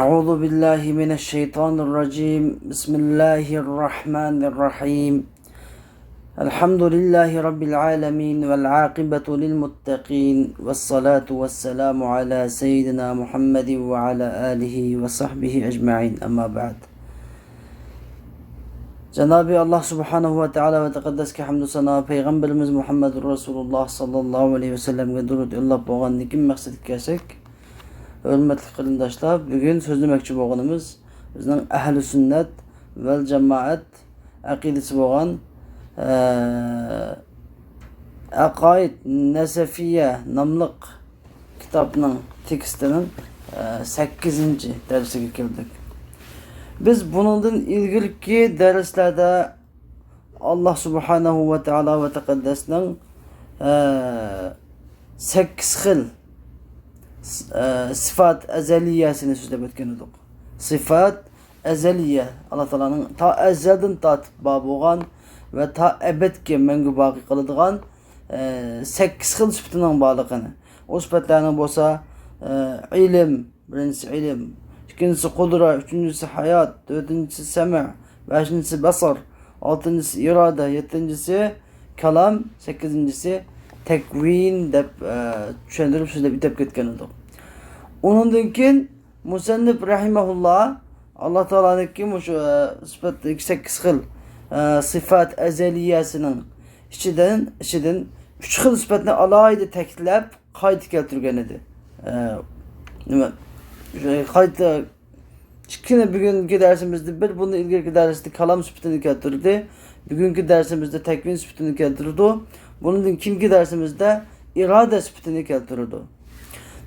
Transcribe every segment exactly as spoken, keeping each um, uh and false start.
أعوذ بالله من الشيطان الرجيم. بسم الله الرحمن الرحيم. الحمد لله رب العالمين، والعاقبة للمتقين، والصلاة والسلام على سيدنا محمد وعلى آله وصحبه أجمعين. أما بعد. جانابى ئاللاھ سۇبھانەھۇ ۋە تائالا ۋە تەقەددەسكە ھەمدۇ سانا، پەيغەمبىرىمىز مۇھەممەد رەسۇلۇللاھ ساللاللاھۇ ئەلەيھى ۋەسەللەمگە دۇرۇد يوللاپ بولغاندىن كېيىن مەقسەتكە كەلسەك، ھۆرمەتلىك قېرىنداشلار، بۈگۈن سۆزلىمەكچى بولغىنىمىز بىزنىڭ ئەھلى سۈننەت ۋەل جامائەت ئەقىدىسى بولغان، ئە، ئەقايىد نەسەفىيە ناملىق كىتابنىڭ تېكىستىنىڭ، ئە، سەككىزىنچى دەرسىگە كەلدۇق. بىز بۇنىڭدىن ئىلگىرىكى دەرسلەردە ئاللاھ سۇبھانەھۇ ۋە تائالا ۋە تەقەددەسنىڭ، ئە، سەككىز خىل، ئە، سىفات ئەزەلىيەسىنى سۆزلەپ ئۆتكەن ئىدۇق. سىفات ئەزەلىيە، ئاللاھ تائالانىڭ تا ئەزەلدىن تارتىپ بار بولغان ۋە تا ئەبەدكە مەڭگۈ باقىي قالىدىغان، ئە، سەككىز خىل سۈپىتىنىڭ بارلىقىنى. ئۇ سۈپەتلەرنىڭ بولسا، ئە، ئىلىم، بىرىنچىسى ئىلىم، ئىككىنچىسى قۇدرەت، ئۈچىنچىسى ھايات، تۆتىنچىسى سەمە، بەشىنچىسى بەسەر، ئالتىنچىسى ئىرادە، يەتتىنچىسى كالام، سەككىزىنچىسى تەكۋىن دەپ، ئە، چۈشەندۈرۈپ سۆزلەپ ئۆتۈپ كەتكەن ئىدۇق. ئۇنىڭدىن كېيىن مۇسەننىپ رەھىمەھۇللا ئاللاھ تائالانىڭكى مۇشۇ، ئە، سۈپەتتىكى سەككىز خىل، ئە، سىفات ئەزەلىيەسىنىڭ ئىچىدىن، ئىچىدىن ئۈچ خىل سۈپەتنى ئالاھىدە تەكىتلەپ، قايتا كەلتۈرگەن ئىدى. ئە، نېمە، قايتا، ئىككىنى بۈگۈنكى دەرسىمىزدە بىر، بۇندىن ئىلگىرىكى دەرستە كالام سۈپىتىنى كەلتۈردى. بۈگۈنكى دەرسىمىزدە تەكۋىن سۈپىتىنى كەلتۈرىدۇ. بۇنىڭدىن كېيىنكى دەرسىمىزدە ئىرادە سۈپىتىنى كەلتۈرىدۇ.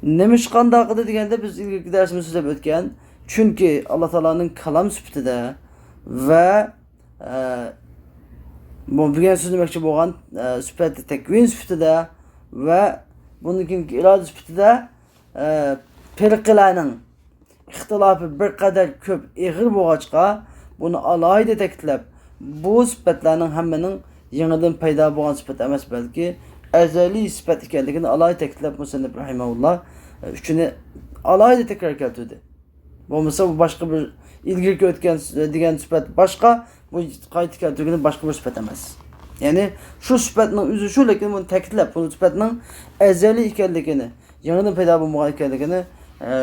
نېمىشقانداق ئىدى دېگەندە، بىز ئىلگىرىكى دەرسىمىزدە سۆزلەپ ئۆتكەن. چۈنكى ئاللاھ تائالانىڭ كالام سۈپىتىدە ۋە ئە، بۇ بۈگۈن سۆزلىمەكچى بولغان، ئە، سۈپەت تەكۋىن سۈپىتىدە ۋە بۇندىن كېيىنكى ئىرادە سۈپىتىدە، ئە، پىرقىلەرنىڭ ئىختىلاپى بىر قەدەر كۆپ، ئېغىر بولغاچقا، بۇنى ئالاھىدە تەكىتلەپ، بۇ سۈپەتلەرنىڭ ھەممىنىڭ يېڭىدىن پەيدا بولغان سۈپەت ئەمەس، بەلكى ئەزەلىي سۈپەت ئىكەنلىكىنى ئالاھىدە تەكىتلەپ، مۇسەننىپ رەھىمەھۇللا، ئە، ئۈچىنى ئالاھىدە تەكرار كەلتۈردى. بولمىسا بۇ باشقا بىر ئىلگىرىكى ئۆتكەن س-، دېگەن سۈپەت باشقا، بۇ قايتا كەلتۈرگىنى باشقا بىر سۈپەت ئەمەس. يەنى شۇ سۈپەتنىڭ ئۆزى شۇ، لېكىن بۇنى تەكىتلەپ، بۇ سۈپەتنىڭ ئەزەلىي ئىكەنلىكىنى، يېڭىدىن پەيدا بولمىغان ئىكەنلىكىنى، ئە،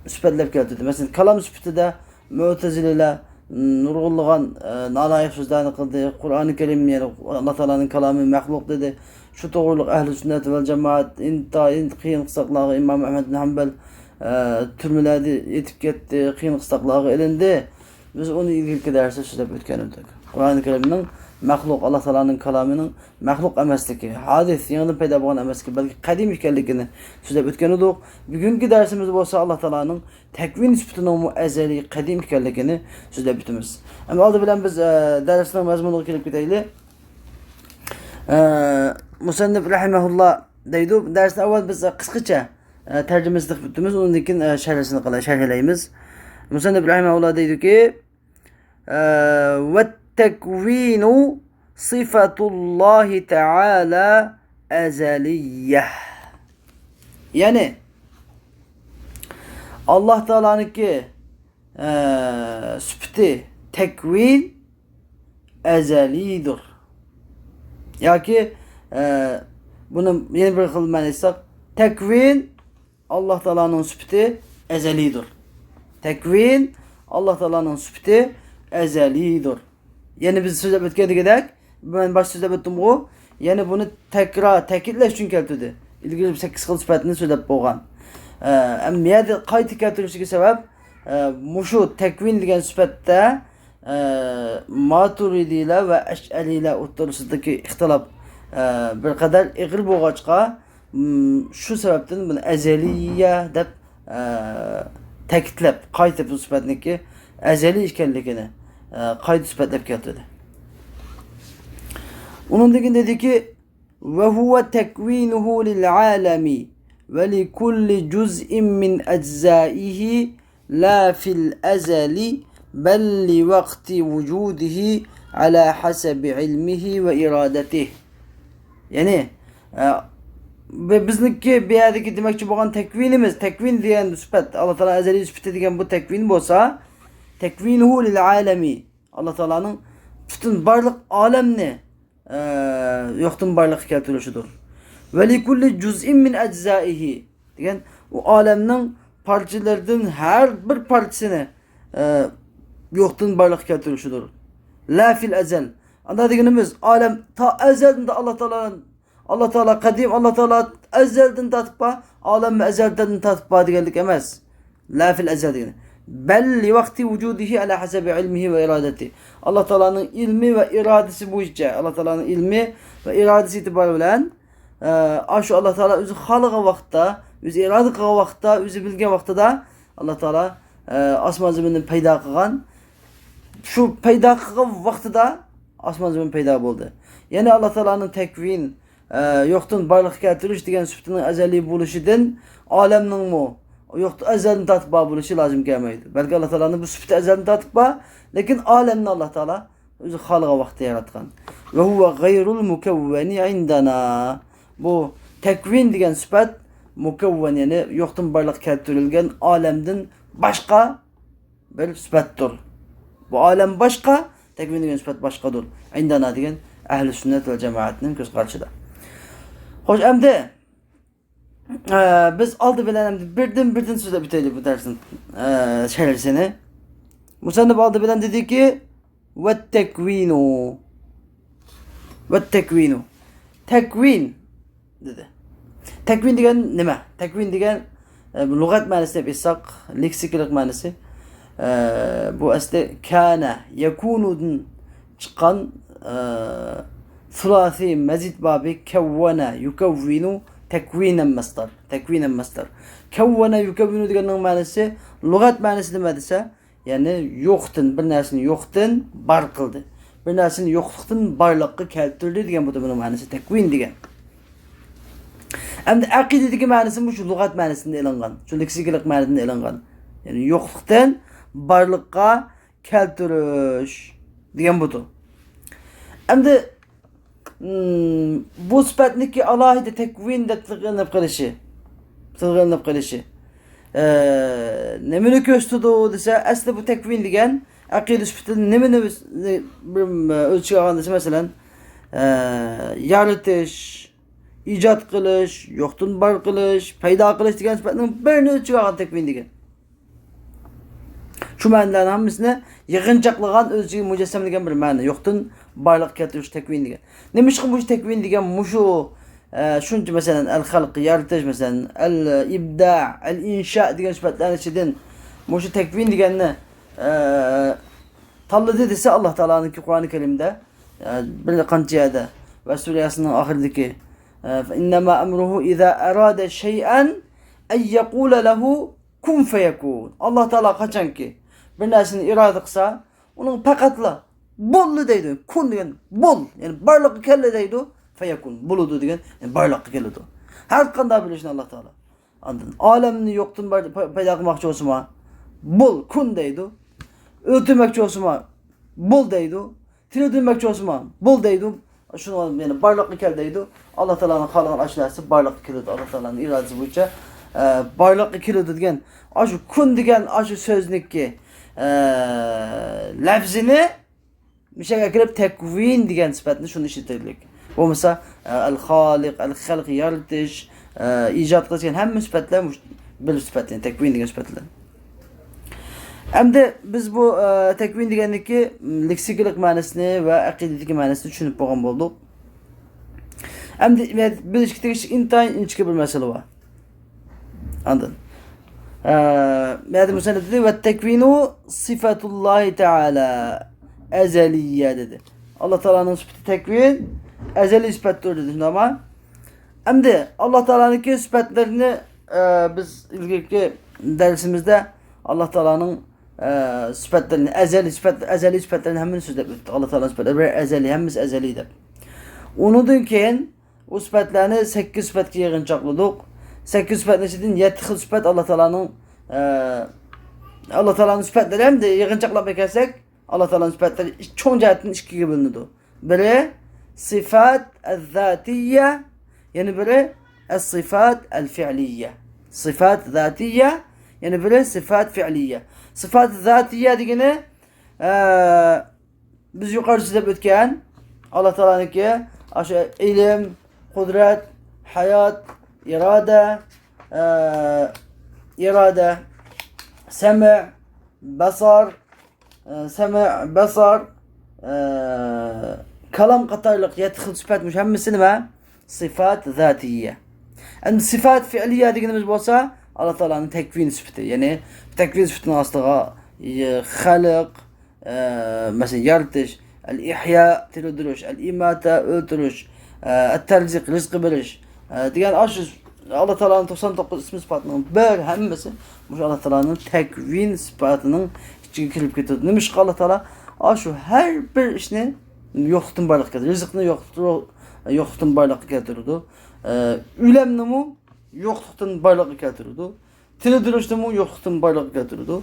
سۈپەتلەپ كەلتۈردى. مەسىلەن، كالام سۈپىتىدە مۆتەزىلىلەر نۇرغۇنلىغان، ئە، نالايىق سۆزلەرنى قىلدى. قۇرئانى كەرىم، يەنى ئاللا تائالانىڭ كالامى مەخلۇق دېدى. شۇ توغرۇلۇق ئەھلى سۈننەت ۋەل جامائەت ئىنتايىن قىيىن قىستاقلارغا، ئىمام ئەھمەد بىن ھەمبەل، ئە، تۈرمىلەردە يېتىپ كەتتى، قىيىن قىستاقلارغا ئېلىندى. بىز ئۇنى ئىلگىرىكى دەرستە سۆزلەپ ئۆتكەن ئىدۇق. قۇرئانى كەرىمنىڭ مەخلۇق، ئاللا تائالانىڭ كالامىنىڭ مەخلۇق ئەمەسلىكى، ھادىس، يېڭىدىن پەيدا بولغان ئەمەسلىكى، بەلكى قەدىم ئىكەنلىكىنى سۆزلەپ ئۆتكەن ئىدۇق. بۈگۈنكى دەرسىمىزدە بولسا ئاللا تائالانىڭ تەكۋىن سۈپىتىنىڭمۇ ئەزەلىي، قەدىم ئىكەنلىكىنى سۆزلەپ ئۆتىمىز. ئەمما ئالدى بىلەن بىز، ئە، دەرسنىڭ مەزمۇنىغا كېلىپ كېتەيلى. ئە، مۇسەننىپ رەھىمەھۇللا دەيدۇ، دەرسنى ئاۋۋال بىز قىسقىچە، ئە، تەرجىمىسىنى قىلىپ ئۆتىمىز، ئۇنىڭدىن كېيىن، ئە، شەرھىسىنى قىلاي، شەرھلەيمىز. مۇسەننىپ رەھىمەھۇللا دەيدۇكى، ئە، «والتكوين صفة الله تعالى أزلية.» يەنى، ئاللا تائالانىڭكى، ئە، سۈپىتى تەكۋىن ئەزەلىيدۇر. ياكى، ئە، بۇنى يەنە بىر خىل مەنە ئېيتساق، تەكۋىن ئاللا تائالانىڭ سۈپىتى ئەزەلىيدۇر. تەكۋىن ئاللا تائالانىڭ سۈپىتى ئەزەلىيدۇر. يەنە بىز سۆزلەپ ئۆتكەندىكىدەك، مەن باشتا سۆزلەپ ئۆتتۈمغۇ، يەنە بۇنى تەكرار، تەكىتلەش ئۈچۈن كەلتۈردى. ئىلگىرى سەككىز خىل سۈپەتنى سۆزلەپ بولغان. ئە، ئەمما بۇ يەردە قايتا كەلتۈرۈشىگە سەۋەب، ئە، مۇشۇ تەكۋىن دېگەن سۈپەتتە، ئە، ماتۇرىدىيلار ۋە ئەشئەرىيلار ئوتتۇرىسىدىكى ئىختىلاپ، ئە، بىر قەدەر ئېغىر بولغاچقا، م، شۇ سەۋەبتىن بۇنى ئەزەلىيە دەپ، ئە، تەكىتلەپ، قايتا بۇ سۈپەتنىڭكى ئەزەلىي ئىكەنلىكىنى، ئە، قايتا سۈپەتلەپ كەلتۈردى. ئۇنىڭدىن كېيىن دېدىكى، «وهو تكوينه للعالم ولكل جزء من أجزائه لا في الأزل بل لوقت وجوده على حسب علمه وإرادته.» يەنى، ئە، بى-، بىزنىڭكى بۇ يەردىكى دېمەكچى بولغان تەكۋىنىمىز، تەكۋىن دېگەن سۈپەت، ئاللا تائالا ئەزەلىي سۈپىتى دېگەن بۇ تەكۋىن بولسا، تەكۋىنۇھۇ لىل ئالەمى، ئاللا تائالانىڭ پۈتۈن بارلىق ئالەمنى، ئە، يوقتىن بارلىققا كەلتۈرۈشىدۇر. ۋە لىكۇللى جۇزئىن مىن ئەجزائىھى دېگەن، ئۇ ئالەمنىڭ پارچىلىرىدىن ھەر بىر پارچىسىنى، ئە، يوقتىن بارلىققا كەلتۈرۈشىدۇر. لا فىل ئەزەل. ئاندا دېگىنىمىز، ئالەم تا ئەزەلدىن ئاللا تائالا، ئاللا تائالا قەدىم، ئاللا تائالا ئەزەلدىن تارتىپ بار، ئالەممۇ ئەزەلدىن تارتىپ بار دېگەنلىك ئەمەس. لا فىل ئەزەل دېگىنى. بەل لىۋاقتى ۋۇجۇدىھى ئەلا ھەسەبى ئىلمىھى ۋە ئىرادەتى. ئاللا تائالانىڭ ئىلمى ۋە ئىرادىسى بويىچە، ئاللا تائالانىڭ ئىلمى ۋە ئىرادىسى ئېتىبارى بىلەن، ئە، ئاشۇ ئاللا تائالا ئۆزى خالىغان ۋاقىتتا، ئۆزى ئىرادە قىلغان ۋاقىتتا، ئۆزى بىلگەن ۋاقتىدا ئاللا تائالا، ئە، ئاسمان زېمىننى پەيدا قىلغان. شۇ پەيدا قىلغان ۋاقتىدا ئاسمان زېمىن پەيدا بولدى. يەنى ئاللا تائالانىڭ تەكۋىن، ئە، يوقتىن بارلىققا كەلتۈرۈش دېگەن سۈپىتىنىڭ ئەزەلىي بولۇشىدىن ئالەمنىڭمۇ يوقتىن ئەزەلدىن تارتىپ بار بولۇشى لازىم كەلمەيدۇ. بەلكى ئاللا تائالانىڭ بۇ سۈپىتى ئەزەلدىن تارتىپ بار، لېكىن ئالەمنى ئاللا تائالا ئۆزى خالىغان ۋاقىتتا ياراتقان. ۋە ھۇۋە غەيرۇل مۇكەۋۋەنى ئىندەنا. بۇ تەكۋىن دېگەن سۈپەت مۇكەۋۋەن، يەنى يوقتىن بارلىققا كەلتۈرۈلگەن ئالەمدىن باشقا بىر سۈپەتتۇر. بۇ ئالەم باشقا، تەكۋىن دېگەن سۈپەت باشقىدۇر. ئىندەنا دېگەن ئەھلى سۈننەت ۋە جامائەتنىڭ كۆز قارىشىدا. خوش، ئەمدى، ئە، بىز ئالدى بىلەن ئەمدى بىردىن بىردىن سۆزلەپ ئۆتەيلى بۇ دەرسنىڭ، ئە، شەرھىسىنى. مۇسەننىپ ئالدى بىلەن دېدىكى، ۋەتتەكۋىنۇ. ۋەتتەكۋىنۇ. تەكۋىن دېدى. تەكۋىن دېگەن نېمە؟ تەكۋىن دېگەن، ئە، لۇغەت مەنىسىنى دەپ ئېيتساق، لېكسىكىلىق مەنىسى، ئە، بۇ ئەسلى كانە، يەكۇنۇدىن چىققان، ئە، سۇلاسىي مەزىد بابى كەۋۋەنە، يۇكەۋۋىنۇ، تەكۋىنەن مەسدەر. تەكۋىنەن مەسدەر. كەۋۋەنە، يۇكەۋۋىنۇ دېگەننىڭ مەنىسى، لۇغەت مەنىسى نېمە دېسە، يەنى يوقتىن، بىر نەرسىنى يوقتىن بار قىلدى. بىر نەرسىنى يوقلۇقتىن بارلىققا كەلتۈردى دېگەن بۇ، بۇنىڭ مەنىسى تەكۋىن دېگەن. ئەمدى ئەقىدىدىكى مەنىسى مۇشۇ لۇغەت مەنىسىدىن ئېلىنغان، شۇ لېكسىكىلىق مەنىدىن ئېلىنغان. يەنى يوقلۇقتىن بارلىققا كەلتۈرۈش دېگەن بۇدۇر. ئەمدى، مم، بۇ سۈپەتنىكى ئالاھىدە تەكۋىن دەپ تىلغا ئېلىنىپ قېلىشى، تىلغا ئېلىنىپ قېلىشى، ئە، نېمىنى كۆرسىتىدۇ دېسە، ئەسلى بۇ تەكۋىن دېگەن ئەقىدە سۈپىتىدە نېمىنى بىر، ئە، ئۆز ئىچىگە ئالغان دېسە، مەسىلەن، ئە، يارىتىش، ئىجاد قىلىش، يوقتىن بار قىلىش، پەيدا قىلىش دېگەن سۈپەتنىڭ بىرىنى ئۆز ئىچىگە ئالغان تەكۋىن دېگەن. شۇ مەنىلەرنىڭ ھەممىسىنى يىغىنچاقلىغان، ئۆز ئىچىگە مۇجەسسەملىگەن بىر مەنە. يوقتىن بارلىققا كەلتۈرۈش تەكۋىن دېگەن. نېمىشقا مۇشۇ تەكۋىن دېگەن مۇشۇ، ئە، شۇنچە، مەسىلەن، ئەل خەلق، يارىتىش، مەسىلەن، ئەل ئىبدا، ئەل ئىنشا دېگەن سۈپەتلەرنىڭ ئىچىدىن مۇشۇ تەكۋىن دېگەننى، ئە، تاللىدى دېسە، ئاللا تائالانىڭكى قۇرئانى كەرىمدە، ئە، بىر قانچە يەردە ۋە سۈرە ياسىننىڭ ئاخىرىدىكى، ئە، فە ئىننەما ئەمرۇھۇ ئىزا ئەرادە شەيئەن ئەن يەقۇلە لەھۇ كۇن فەيەكۇن. ئاللا تائالا قاچانكى بىر نەرسىنى ئىرادە قىلسا، ئۇنىڭ پەقەتلا بولدى دەيدۇ. كۇن دېگەن بول، يەنى بارلىققا كەلدى دەيدۇ. فەيەكۇن، بولىدۇ دېگەن، يەنى بارلىققا كېلىدۇ. ھەر قانداق بىر ئىشنى ئاللا تائالا ئاندىن ئالەمنى يوقتىن بار-، پەي-، پەيدا قىلماقچى بولسىمۇ، بول، كۇن دەيدۇ. ئۆلتۈرمەكچى بولسىمۇ، بول دەيدۇ. تىرىلدۈرمەكچى بولسىمۇ، بول دەيدۇ. شۇنىڭ يەنى بارلىققا كەل دەيدۇ. ئاللا تائالانىڭ خالىغان ئاشۇ نەرسە بارلىققا كېلىدۇ. ئاللا تائالانىڭ ئىرادىسى بويىچە، ئە، بارلىققا كېلىدۇ دېگەن، ئاشۇ كۇن دېگەن ئاشۇ سۆزنىكى، ئە، لەفزىنى مۇشۇ يەرگە كېلىپ تەكۋىن دېگەن سۈپەتنى شۇنى ئىشلىتەيلىك. بولمىسا، ئە، ئەل خالىق، ئەل خەلق، يارىتىش، ئە، ئىجاد قىلىش دېگەن ھەممە سۈپەتلەر مۇش-، بىر سۈپەت، يەنى تەكۋىن دېگەن سۈپەتلەر. ئەمدى بىز بۇ، ئە، تەكۋىن دېگەننىكى، م، لېكسىكىلىق مەنىسىنى ۋە ئەقىدىدىكى مەنىسىنى چۈشىنىپ بولغان بولدۇق. ئەمدى بىلىشكە تېگىشلىك ئىنتايىن ئىنچىكە بىر مەسىلە بار. ئاندىن، ئە، بۇ يەردە مۇسەننىپ دېدى، «ۋەتتەكۋىنۇ سىفەتۇللاھى تەئالە ئەزەلىيە» دېدى. ئاللا تائالانىڭ سۈپىتى تەكۋىن ئەزەلىي سۈپەتتۇر دېدى، شۇنداقمۇ؟ ئەمدى ئاللا تائالانىڭكى سۈپەتلىرىنى، ئە، بىز ئىلگىرىكى دەرسىمىزدە ئاللا تائالانىڭ، ئە، سۈپەتلىرىنى، ئەزەلىي سۈپەت، ئەزەلىي سۈپەتلىرىنى ھەممىنى سۆزلەپ ئۆتتۇق. ئاللا تائالانىڭ سۈپەتلىرى بىر ئەزەلىي، ھەممىسى ئەزەلىي دەپ. ئۇنىڭدىن كېيىن ئۇ سۈپەتلەرنى سەككىز سۈپەتكە يىغىنچاقلىدۇق. سەككىز سۈپەتنىڭ ئىچىدىن يەتتە خىل سۈپەت ئاللا تائالانىڭ، ئە، ئاللا تائالانىڭ سۈپەتلىرى ئەمدى يىغىنچاقلاپ كەلسەك، ئاللا تائالانىڭ سۈپەتلىرى چوڭ جەھەتتىن ئىككىگە بۆلۈنىدۇ. بىرى سىفات ئەززاتىيە، يەنە بىرى ئەس-سىفات ئەل-فىئلىيە. سىفات زاتىيە، يەنە بىرى سىفات فىئلىيە. سىفات زاتىيە دېگىنى، ئە، بىز يۇقىرىدا سۆزلەپ ئۆتكەن ئاللا تائالانىڭكى ئاشۇ ئىلىم، قۇدرەت، ھايات، ئىرادە، ئە، ئىرادە، سەمە، بەسار، ئە، سەمە، بەسار، ئە، كالام قاتارلىق يەتتە خىل سۈپەت، مۇشۇ ھەممىسى نېمە؟ سىفات زاتىيە. ئەمدى سىفات فىئلىيە دېگىنىمىز بولسا، ئاللا تائالانىڭ تەكۋىن سۈپىتى، يەنى تەكۋىن سۈپىتىنىڭ ئاستىغا، ئە، خەلق، ئە، مەسىلەن، يارىتىش، ئەل-ئىھيا، تىرىلدۈرۈش، ئەل-ئىماتە، ئۆلتۈرۈش، ئە، ئەت-تەرزىق، رىزقى بېرىش، ئە، دېگەن ئاشۇ ئاللا تائالانىڭ توقسان توققۇز ئىسمى سۈپاتىنىڭ بىر ھەممىسى مۇشۇ ئاللا تائالانىڭ تەكۋىن سۈپاتىنىڭ ئىچىگە كىرىپ كېتىدۇ. نېمىشقا ئاللا تائالا ئاشۇ ھەر بىر ئىشنى يوقلۇقتىن بارلىققا كەلتۈرىدۇ. رىزىقنى يوقلۇقتۇن، يوقلۇقتىن بارلىققا كەلتۈرىدۇ. ئە، ئۆلۈمنىمۇ يوقلۇقتىن بارلىققا كەلتۈرىدۇ. تىرىلدۈرۈشنىمۇ يوقلۇقتىن بارلىققا كەلتۈرىدۇ.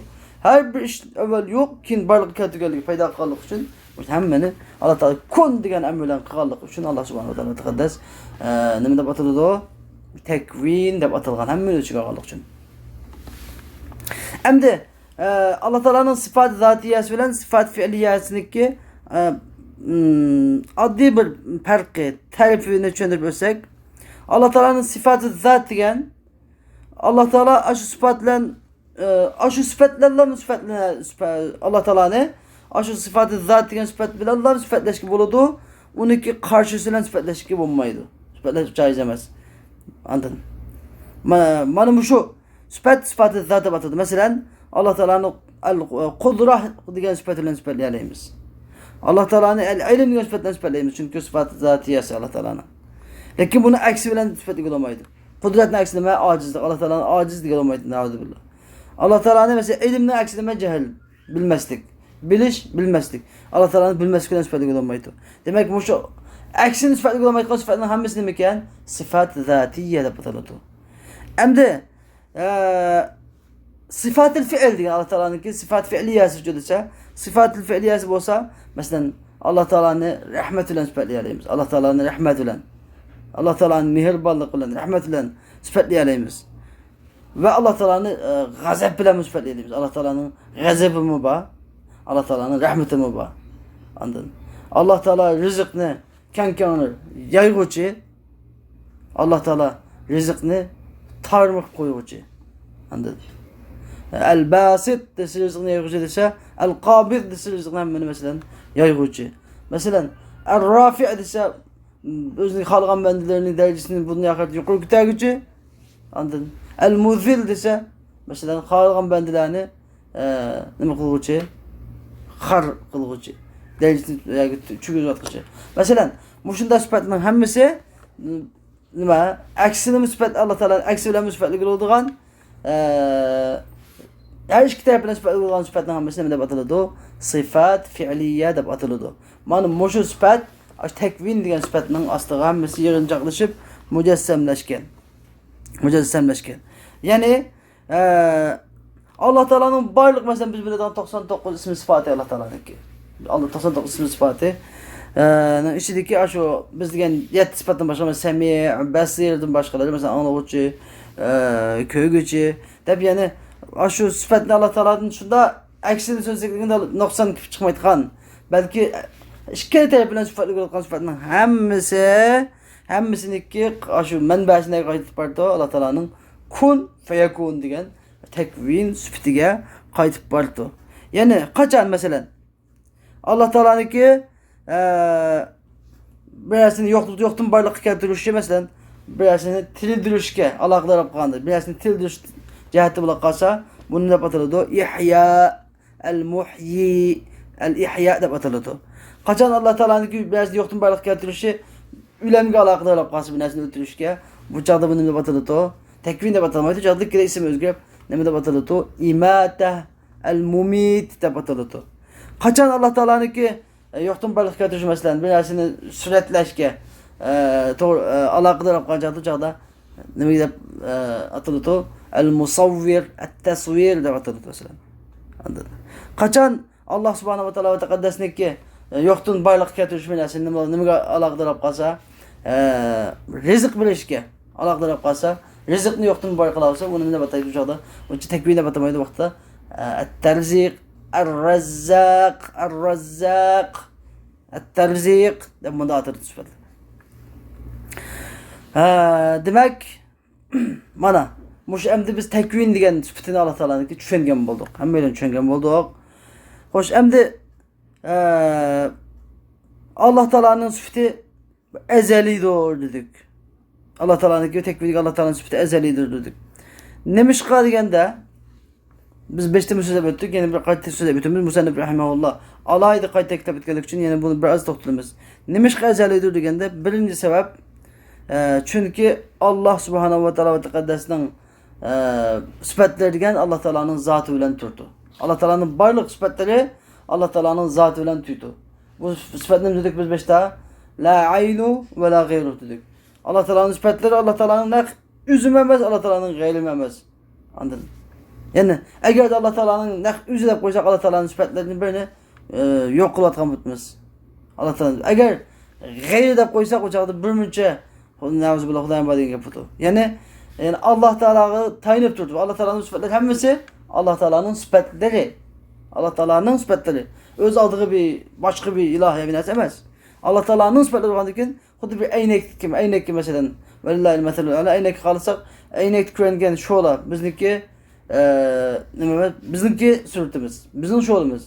ھەر بىر ئىش ئەۋۋەل يوق، كېيىن بارلىققا كەلتۈرگەنلىكى پەيدا قىلغانلىقى ئۈچۈن، مۇشۇ ھەممىنى ئاللا تائالا كۇن دېگەن ئەمر بىلەن قىلغانلىقى ئۈچۈن، ئاللا سۇبھانەھۇ ۋە تائالا تەقەددەس، ئە، نېمە دەپ ئاتىلىدۇ؟ تەكۋىن دەپ ئاتالغان، ھەممىنى ئۆز ئىچىگە ئالغانلىقى ئۈچۈن. ئەمدى، ئە، ئاللا تائالانىڭ سىفات زاتىيەسى بىلەن سىفات فىئلىيەسىنىڭكى، ئە، ئىم، ئاددىي بىر پەرقى، تەرىپىنى چۈشەندۈرۈپ ئۆتسەك، ئاللا تائالانىڭ سىفاتى زات دېگەن، ئاللا تائالا ئاشۇ سۈپەت بىلەن، ئە، ئاشۇ سۈپەت بىلەنلا سۈپەتلە-، سۈپە-، ئاللا تائالانى ئاشۇ سىفاتى زات دېگەن سۈپەت بىلەنلا سۈپەتلەشكە بولىدۇ. ئۇنىڭكى قارشىسى بىلەن سۈپەتلەشكە بولمايدۇ. سۈپەتلەش جايىز ئەمەس. ئاندىن، ما-، مانا مۇشۇ سۈپەت سىفاتى زات دەپ ئاتىلىدۇ. مەسىلەن، ئاللا تائالانى ئەل-، قۇدرە دېگەن سۈپەت بىلەن سۈپەتلىيەلەيمىز. ئاللا تائالانى ئەل-ئىلىم دېگەن سۈپەت بىلەن سۈپەتلەيمىز. چۈنكى سۈپەت زاتىيەسى ئاللا تائالانىڭ. لېكىن بۇنى ئەكسى بىلەن سۈپەتلىگىلى بولمايدۇ. قۇدرەتنىڭ ئەكسى نېمە؟ ئئاجىزلىق. ئاللا تائالانى ئاجىز دېگىلى بولمايدۇ. نەئۇزۇبىللا. ئاللا تائالانى، مەسىلەن، ئىلىمنىڭ ئەكسى نېمە؟ جەھىل. بىلمەسلىك. بىلىش، بىلمەسلىك. ئاللا تائالانى بىلمەسلىك بىلەن سۈپەتلىگىلى بولمايدۇ. دېمەك، مۇشۇ ئەكسىنى سۈپەتلىگىلى بولمايدىغان سۈپەتنىڭ ھەممىسى نېمىكەن؟ سىفات زاتىيە دەپ ئاتىلىدۇ. ئەمدى، ئە، سىفاتىل فىئىل دېگەن ئاللا تائالانىڭكى سىفات فىئلىيەسىچۇ دېسە، سىفاتىل فىئلىيەسى بولسا، مەسىلەن، ئاللا تائالانى رەھمەت بىلەن سۈپەتلىيەلەيمىز. ئاللا تائالانى رەھمەت بىلەن. ئاللا تائالانى مېھرىبانلىق بىلەن، رەھمەت بىلەن سۈپەتلىيەلەيمىز. ۋە ئاللا تائالانى، ئە، غەزەپ بىلەن سۈپەتلەيمىز. ئاللا تائالانىڭ غەزىپىمۇ بار، ئاللا تائالانىڭ رەھمىتىمۇ بار. ئاندىن ئاللا تائالا رىزىقنى كەڭ-كەڭرى يايغۇچى، ئاللا تائالا رىزىقنى تارمىقىپ قويغۇچى. ئاندىن ئەل باسىت دېسە رىزىقنى يايغۇچى دېسە، ئەل قابىز دېسە رىزىقنى ھەممىنى، مەسىلەن، يايغۇچى. مەسىلەن، ئەر رافىئ دېسە، ئۆزىنى خالىغان بەندىلىرىنىڭ دەرىجىسىنى بۇ دۇنيا ئاخىرەتتە يۇقىرى كۆتەرگۈچى. ئاندىن ئەل مۇزىل دېسە، مەسىلەن، خالىغان بەندىلەرنى، ئە، نېمە قىلغۇچى؟ خار قىلغۇچى. دەرىجىسىنى چۈشۈرۈۋەتكۈچى. مەسىلەن، مۇشۇنداق سۈپەتنىڭ ھەممىسى، نېمە؟ ئەكسىنىمۇ سۈپەت، ئاللا تائالانىڭ ئەكسى بىلەن سۈپەتلىگىلى بولىدىغان، ئە، ھەر ئىككى تەرەپ بىلەن سۈپەتلىگىلى بولىدىغان سۈپەتنىڭ ھەممىسى نېمە دەپ ئاتىلىدۇ؟ سىفات فىئلىيە دەپ ئاتىلىدۇ. مانا مۇشۇ سۈپەت، ئاشۇ تەكۋىن دېگەن سۈپەتنىڭ ئاستىغا ھەممىسى يىغىنچاقلىشىپ مۇجەسسەملەشكەن. مۇجەسسەملەشكەن. يەنى، ئە، ئاللا تائالانىڭ بارلىق، مەسىلەن، بىز بىلىدىغان توقسان توققۇز ئىسمى سىپاتى ئاللا تائالانىڭكى. ئاللا توقسان توققۇز ئىسمى سىپاتى. ئە، نىڭ ئىچىدىكى ئاشۇ بىز دېگەن يەتتە سىپاتتىن باشقا، مەسىلەن، سەمىئ، بەسىردىن باشقىلىرى، مەسىلەن، ئاڭلىغۇچى، ئە، كۆرگۈچى دەپ، يەنى ئاشۇ سۈپەتنى ئاللا تائالادىن شۇنداق ئەكسىنى سۆزلىگەندە نۇقسان كېلىپ چىقمايدىغان، بەلكى ئىككىلا تەرەپ بىلەن سۈپەتلىگىلى بولىدىغان سۈپەتنىڭ ھەممىسى، ھەممىسىنىڭكى ئاشۇ مەنبەسى نەگە قايتىپ بارىدۇ؟ ئاللا تائالانىڭ كۇن فەيەكۇن دېگەن تەكۋىن سۈپىتىگە قايتىپ بارىدۇ. يەنى قاچان، مەسىلەن، ئاللا تائالانىڭكى، ئە، بىر نەرسىنى يوق-، يوقتىن بارلىققا كەلتۈرۈشى، مەسىلەن، بىر نەرسىنى تىرىلدۈرۈشكە ئالاقىدار بولۇپ قالغاندا، بىر نەرسىنى تىرىلدۈرۈش جەھەتتە بولۇپ قالسا، بۇنى نېمە دەپ ئاتىلىدۇ؟ ئىھيا، ئەل مۇھيى، ئەل ئىھيا دەپ ئاتىلىدۇ. قاچان ئاللا تائالانىڭكى بىر نەرسىنى يوقتىن بارلىققا كەلتۈرۈشى ئۆلۈمگە ئالاقىدار بولۇپ قالسا، بىر نەرسىنى ئۆلتۈرۈشكە، بۇ چاغدا بۇنى نېمە دەپ ئاتىلىدۇ؟ تەكۋىن دەپ ئاتالمايدۇ، چاغدا ئىككىلا ئىسىم ئۆزگىرىپ، نېمە دەپ ئاتىلىدۇ؟ ئىماتە، ئەل مۇمىت دەپ ئاتىلىدۇ. قاچان ئاللا تائالانىڭكى، ئە، يوقتىن بارلىققا كەلتۈرۈش، مەسىلەن، بىر نەرسىنى سۈرەتلەشكە، ئە، توغرا، ئە، ئالاقىدار بولغان چاغدا، چاغدا نېمە دەپ، ئە، ئاتىلىدۇ؟ ئەل مۇسەۋۋىر، ئەت تەسۋىر دەپ ئاتىلىدۇ، مەسىلەن. ئاندىن قاچان ئاللا سۇبھانەھۇ ۋە تائالا ۋە تەقەددەسنىڭكى، ئە، يوقتىن بارلىققا كەلتۈرۈش بىر نەرسىنى نېمە، نېمىگە ئالاقىدار بولۇپ قالسا، ئە، رىزىق بېرىشكە، ئالاقىدار بولۇپ قالسا، رىزىقنى يوقتىن بار قىلالىسا، ئۇنى نېمە دەپ ئاتايدۇ شۇ چاغدا؟ ئۇنچە تەكۋىن دەپ ئاتىمايدۇ ۋاقىتتا. ئەتتەرزىق، ئەررەززاق، ئەررەززاق، ئەتتەرزىق دەپ مۇنداق ئاتىلىدۇ سۈپەتلەر. ھە، دېمەك، مانا، مۇشۇ ئەمدى بىز تەكۋىن دېگەن سۈپىتىنى ئاللا تائالانىڭكى چۈشەنگەن بولدۇق. ھەممەيلەن چۈشەنگەن بولدۇق. خوش، ئەمدى، ئە، ئاللا تائالانىڭ سۈپىتى ئەزەلىيدۇر دېدۇق. ئاللا تائالانىڭكى تەكۋىندىكى ئاللا تائالانىڭ سۈپىتى ئەزەلىيدۇر دېدۇق. نېمىشقا دېگەندە، بىز بېشىدىمۇ سۆزلەپ ئۆتتۇك، يەنە بىر قايتا سۆزلەپ ئۆتىمىز. مۇسەننىپ رەھىمەھۇللا ئالاھىدە قايتا تەكىتلەپ ئۆتكەنلىكى ئۈچۈن يەنە بۇنى بىر ئاز توختىلىمىز. نېمىشقا ئەزەلىيدۇر دېگەندە، بىرىنچى سەۋەب، ئە، چۈنكى ئاللا سۇبھانەھۇ ۋە تائالا ۋە تەقەددەسنىڭ، ئە، سۈپەتلىرى دېگەن ئاللا تائالانىڭ زاتى بىلەن تۇرىدۇ. ئاللا تائالانىڭ بارلىق سۈپەتلىرى ئاللا تائالانىڭ زاتى بىلەن تۇيىدۇ. بۇ سۈپەتنى نېمە دېدۇق بىز بېشىدا؟ لا ئەينۇ ۋە لا غەيرۇ دېدۇق. ئاللا تائالانىڭ سۈپەتلىرى ئاللا تائالانىڭ نەق ئۆزىمۇ ئەمەس، ئاللا تائالانىڭ غەيرىمۇ ئەمەس. ئاندىن، يەنى، ئەگەر ئاللا تائالانىڭ نەق ئۆزى دەپ قويساق، ئاللا تائالانىڭ سۈپەتلىرىدىن بىرىنى، ئە، يوق قىلىۋاتقان بولىمىز. ئاللا تائالا، ئەگەر غەيرى دەپ قويساق، ئۇ چاغدا بىرمۇنچە، نەئۇزۇبىللا، خۇدايىم بار دېگەن گەپ بولىدۇ. يەنى، يەنى ئاللا تائالاغا تايىنىپ تۇرىدۇ. ئاللا تائالانىڭ سۈپەتلىرى ھەممىسى ئاللا تائالانىڭ سۈپەتلىرى. ئاللا تائالانىڭ سۈپەتلىرى. ئۆز ئالدىغا بىر، باشقا بىر ئىلاھ يا بىر نەرسە ئەمەس. ئاللا تائالانىڭ سۈپەتلىرى بولغاندىن كېيىن، خۇددى بىر ئەينەك، ئەينەككە مەسىلەن، ۋەلىللاھىل مەسەلۇل ئەلا، ئەينەككە قارىساق، ئەينەكتە كۆرۈنگەن شولا بىزنىڭكى، ئە، نېمە، بىزنىڭكى سۈرىتىمىز، بىزنىڭ شولىمىز.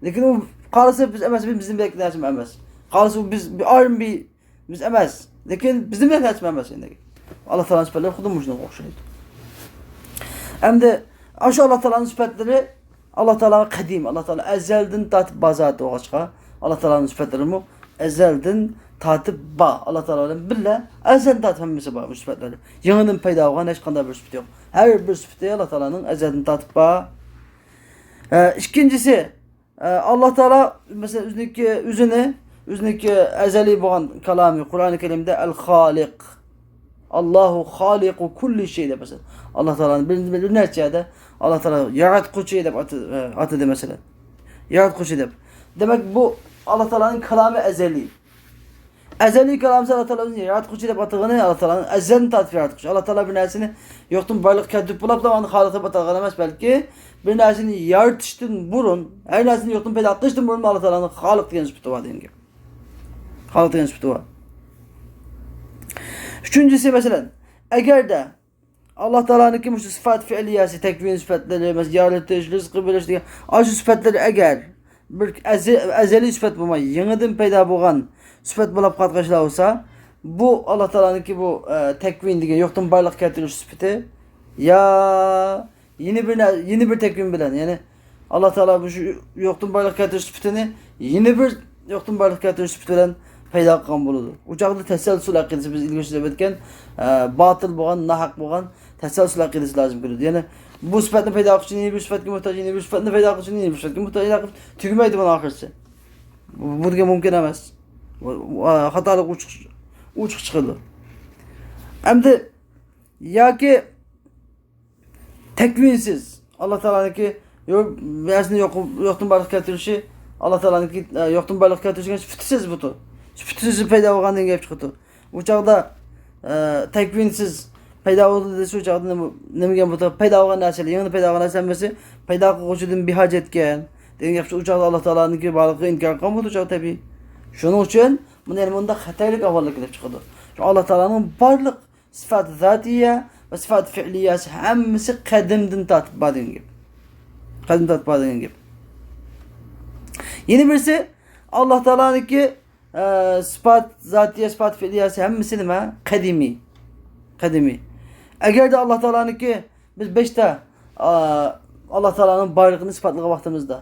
لېكىن ئۇ قارىسا بىز ئەمەس، بىزنىڭدەك نەرسە ئەمەس. قارىسا ئۇ بىز بىر ئايرىم بىر بىز ئەمەس. لېكىن بىزنىڭدەك نەرسە ئەمەس ئەينەك. ئاللا تائالانىڭ سۈپەتلىرى خۇددى مۇشۇنىڭغا ئوخشايدۇ. ئەمدى ئاشۇ ئاللا تائالانىڭ سۈپەتلىرى، ئاللا تائالا قەدىم، ئاللا تائالا ئەزەلدىن تارتىپ بار زات بولغاچقا، ئاللا تائالانىڭ سۈپەتلىرىمۇ ئەزەلدىن تارتىپ بار. ئاللا تائالا بىلەن بىللە ئەزەلدىن تارتىپ ھەممىسى بار بۇ سۈپەتلەر. يېڭىدىن پەيدا بولغان ھېچقانداق بىر سۈپىتى يوق. ھەر بىر سۈپىتى ئاللا تائالانىڭ ئەزەلدىن تارتىپ بار. ئە، ئىككىنچىسى، ئە، ئاللا تائالا، مەسىلەن، ئۆزىنىڭكى، ئۆزىنى، ئۆزىنىڭكى ئەزەلىي بولغان كالامى، قۇرئانى كەرىمدە ئەل خالىق، ئاللاھۇ خالىقۇ كۇللى شەي دەپ، مەسىلەن، ئاللا تائالانى بىر، بىر نەچچە يەردە ئاللا تائالا ياراتقۇچى دەپ ئاتا-، ئە، ئاتىدى، مەسىلەن. ياراتقۇچى دەپ. دېمەك، بۇ ئاللا تائالانىڭ كالامى ئەزەلىي. ئەزەلىي كالامسى ئاللا تائالا ئۆزىنى ياراتقۇچى دەپ ئاتىغىنى ئاللا تائالانىڭ ئەزەلدىن تارتىپ ياراتقۇچى. ئاللا تائالا بىر نەرسىنى يوقتىن بارلىققا كەلتۈرۈپ بولۇپلا ئۇنى خالىق دەپ ئاتالغان ئەمەس، بەلكى بىر نەرسىنى يارىتىشتىن بۇرۇن، ھەر نەرسىنى يوقتىن پەيدا قىلىشتىن بۇرۇن ئاللا تائالانىڭ خالىق دېگەن سۈپىتى بار دېگەن گەپ. خالىق دېگەن سۈپىتى بار. ئۈچىنچىسى، مەسىلەن، ئەگەردە ئاللا تائالانىڭكى مۇشۇ سىفات فېئلىيەسى، تەكۋىن سۈپەتلىرى، مەسىلەن، يارىتىش، رىزقى بېرىش دېگەن ئاشۇ سۈپەتلىرى ئەگەر بىر ئەزە-، ئەزەلىي سۈپەت بولماي، يېڭىدىن پەيدا بولغان سۈپەت بولۇپ قالغان ئىشلار بولسا، بۇ ئاللا تائالانىڭكى بۇ، ئە، تەكۋىن دېگەن يوقتىن بارلىققا كەلتۈرۈش سۈپىتى يا يەنە بىر نە-، يەنە بىر تەكۋىن بىلەن، يەنى ئاللا تائالا بۇ شۇ يوقتىن بارلىققا كەلتۈرۈش سۈپىتىنى يەنە بىر يوقتىن بارلىققا كەلتۈرۈش سۈپىتى بىلەن پەيدا قىلغان بولىدۇ. ئۇ چاغدا تەسەلسۇل ئەقىدىسى، بىز ئىلگىرى سۆزلەپ ئۆتكەن، ئە، باتىل بولغان، ناھەق بولغان تەسەلسۇل ئەقىدىسى لازىم كېلىدۇ. يەنى بۇ سۈپەتنى پەيدا قىلىش ئۈچۈن يەنە بىر سۈپەتكە موھتاج، يەنە بىر سۈپەتنى پەيدا قىلىش ئۈچۈن يەنە بىر سۈپەتكە موھتاج، پەيدا قىلىپ تۈگىمەيدۇ بۇنىڭ ئاخىرسى. بۇ، بۇ دېگەن مۇمكىن ئەمەس. بۇ، بۇ، ئە، خاتالىق ئوچۇق، ئوچۇق چىقىدۇ. ئەمدى ياكى تەكۋىنسىز. ئاللا تائالانىڭكى يو-، نەرسىنى يوق-، يوقتىن بارلىققا كەلتۈرۈشى، ئاللا تائالانىڭكى، ئە، يوقتىن بارلىققا كەلتۈرۈشى دېگەن سۈپىتىسىز بۇ. سۈپىتىسىز پەيدا بولغان دېگەن گەپ چىقىدۇ. ئۇ چاغدا، ئە، تەكۋىنسىز پەيدا بولدى دېسە، ئۇ چاغدا نېمە، نېمە دېگەن بۇ؟ پەيدا بولغان نەرسىلەر، يېڭىدىن پەيدا بولغان نەرسە ھەممىسى پەيدا قىلغۇچىدىن بىھاجەتكەن دېگەن گەپ. ئۇ چاغدا ئاللا تائالانىڭكى بارلىقىغا ئىنكار قىلغان بولىدۇ، ئۇ چاغدا تەبىئىي. شۇنىڭ ئۈچۈن بۇنى يەنە مۇنداق خەتەرلىك ئەھۋاللار كېلىپ چىقىدۇ. شۇ ئاللا تائالانىڭ بارلىق سىفات زاتىيە ۋە سىفات فېئلىيەسى ھەممىسى قەدىمدىن تارتىپ بار دېگەن گەپ. قەدىمدىن تارتىپ بار دېگەن گەپ. يەنە بىرسى، ئاللا تائالانىڭكى، ئە، سىفات زاتىيە، سىفات فېئلىيەسى ھەممىسى نېمە؟ قەدىمىي. قەدىمىي. ئەگەردە ئاللا تائالانىڭكى بىز بەشتە، ئە، ئاللا تائالانىڭ بارلىقىنى سىپاتلىغان ۋاقتىمىزدا،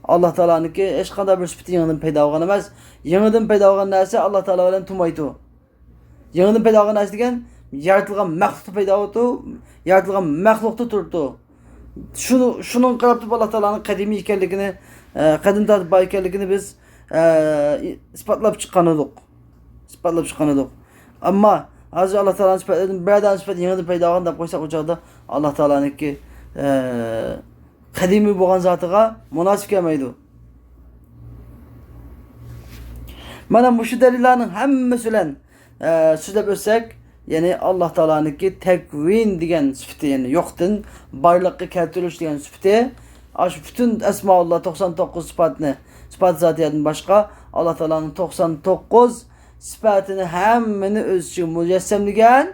ئاللا تائالانىڭكى ھېچقانداق بىر سۈپىتى يېڭىدىن پەيدا بولغان ئەمەس. يېڭىدىن پەيدا بولغان نەرسە ئاللا تائالا بىلەن تۇمايدۇ. يېڭىدىن پەيدا بولغان نەرسە دېگەن يارىتىلغان مەخلۇقتا پەيدا بولىدۇ، يارىتىلغان مەخلۇقتا تۇرىدۇ. شۇنى، شۇنىڭغا قاراپ تۇرۇپ ئاللا تائالانىڭ قەدىمىي ئىكەنلىكىنى، ئە، قەدىم تارتىپ بار ئىكەنلىكىنى بىز، ئە، ئىسپاتلاپ چىققان ئىدۇق. ئىسپاتلاپ چىققان ئىدۇق. ئەمما ھازىر ئاللا تائالانىڭ سۈپەتلىرىدىن بىرەر دانە سۈپەت يېڭىدىن پەيدا بولغان دەپ قويساق، ئۇ چاغدا ئاللا تائالانىڭكى، ئە، قەدىمىي بولغان زاتىغا مۇناسىپ كەلمەيدۇ. مانا مۇشۇ دەلىللارنىڭ ھەممىسى بىلەن، ئە، سۆزلەپ ئۆتسەك، يەنى ئاللا تائالانىڭكى تەكۋىن دېگەن سۈپىتى، يەنى يوقتىن بارلىققا كەلتۈرۈش دېگەن سۈپىتى، ئاشۇ پۈتۈن ئەسمائۇللا توقسان توققۇز سۈپەتنى، سۈپەت زاتىيەدىن باشقا ئاللا تائالانىڭ توقسان توققۇز سۈپەتىنى ھەممىنى ئۆز ئىچىگە مۇجەسسەملىگەن،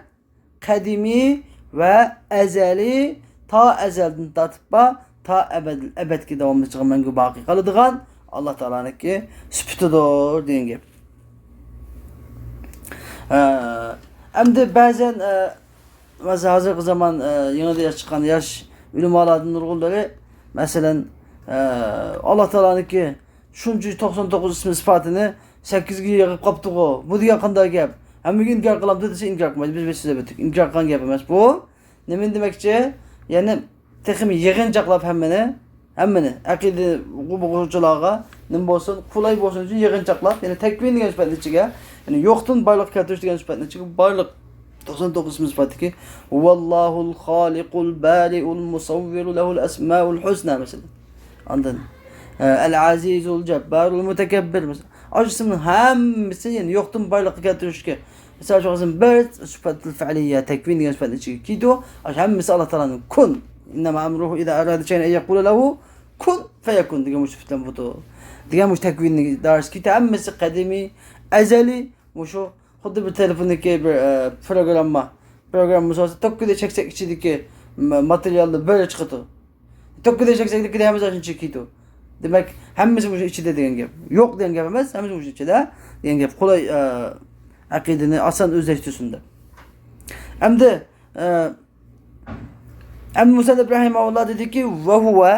قەدىمىي ۋە ئەزەلىي، تا ئەزەلدىن تارتىپ بار، تا ئەبەد، ئەبەدكى داۋاملىشىدىغان، مەڭگۈ باقىي قالىدىغان ئاللا تائالانىڭكى سۈپىتىدۇر دېگەن گەپ. ئە، ئەمدى بەزەن، ئە، مەسىلەن، ھازىرقى زامان، ئە، يېڭىدا ياش چىققان ياش ئۆلىمالاردىن نۇرغۇنلىرى، مەسىلەن، ئە، ئاللا تائالانىڭكى شۇنچە توقسان توققۇز ئىسمى سۈپەتىنى سەككىزگە يىغىپ قاپتىغۇ، بۇ دېگەن قانداق گەپ؟ ھەممىگە ئىنكار قىلامدۇ دېسە، ئىنكار قىلمايدۇ. بىز بىر سۆزلەپ ئۆتتۇق. ئىنكار قىلغان گەپ ئەمەس بۇ. نېمىنى دېمەكچى؟ يەنى تېخىمۇ يىغىنچاقلاپ ھەممىنى، ھەممىنى، ئەقىدە ئوقۇغۇچىلارغا نېمە بولسۇن، قولاي بولسۇن ئۈچۈن يىغىنچاقلاپ، يەنى تەكۋىن دېگەن سۈپەتنىڭ ئىچىگە، يەنى يوقتىن بارلىققا كەلتۈرۈش دېگەن سۈپەتنىڭ ئىچىگە بارلىق توقسان توققۇز ئىسمى سۈپەتتىكى، ھۇۋاللاھۇل خالىقۇل بارىئۇل مۇسەۋۋىرۇ لەھۇل ئەسمائۇل ھۇسنا، مەسىلەن. ئاندىن، ئە، ئەل ئەزىزۇل جەببارۇل مۇتەكەببىر، مەسىلەن. ئاشۇ ئىسىمنىڭ ھەممىسى، يەنى يوقتىن بارلىققا كەلتۈرۈشكە، مىسال ئۈچۈن، بىر سۈپەتۇل فەئلىيە، تەكۋىن دېگەن سۈپەتنىڭ ئىچىگە كىرىدۇ. ئاشۇ ھەممىسى ئاللا تائالانىڭ كۇن. ئىننەما ئەمرۇھۇ ئىزا ئارادە شەيئەن ئەن يەقۇلە لەھۇ كۇن فەيەكۇن دېگەن مۇشۇ سۈپەتلەر بۇدۇر. دېگەن مۇشۇ تەكۋىننىڭ دائىرىسىگە كىرىدۇ. ھەممىسى قەدىمىي، ئەزەلىي، مۇشۇ خۇددى بىر تېلېفوندىكى بىر، ئە، پروگرامما. پروگرامما بولسا، توككىدە چەكسەك ئىچىدىكى ما-، ماتېرىيالنى بىر چىقىدۇ. توككىدە چەكسەك، توككىدە ھەممىسى شۇنچە كېتىدۇ. دېمەك، ھەممىسى مۇشۇ ئىچىدە دېگەن گەپ. يوق دېگەن گەپ ئەمەس، ھەممىسى مۇشۇ ئىچىدە دېگەن گەپ. قولاي، ئە، ئەقىدىنى ئاسان ئۆزلەشتۈرسۇن دەپ. ئەمدى، ئە، ئەمدى مۇسەننىپ رەھىمەھۇللا دېدىكى، ۋەھۇۋە،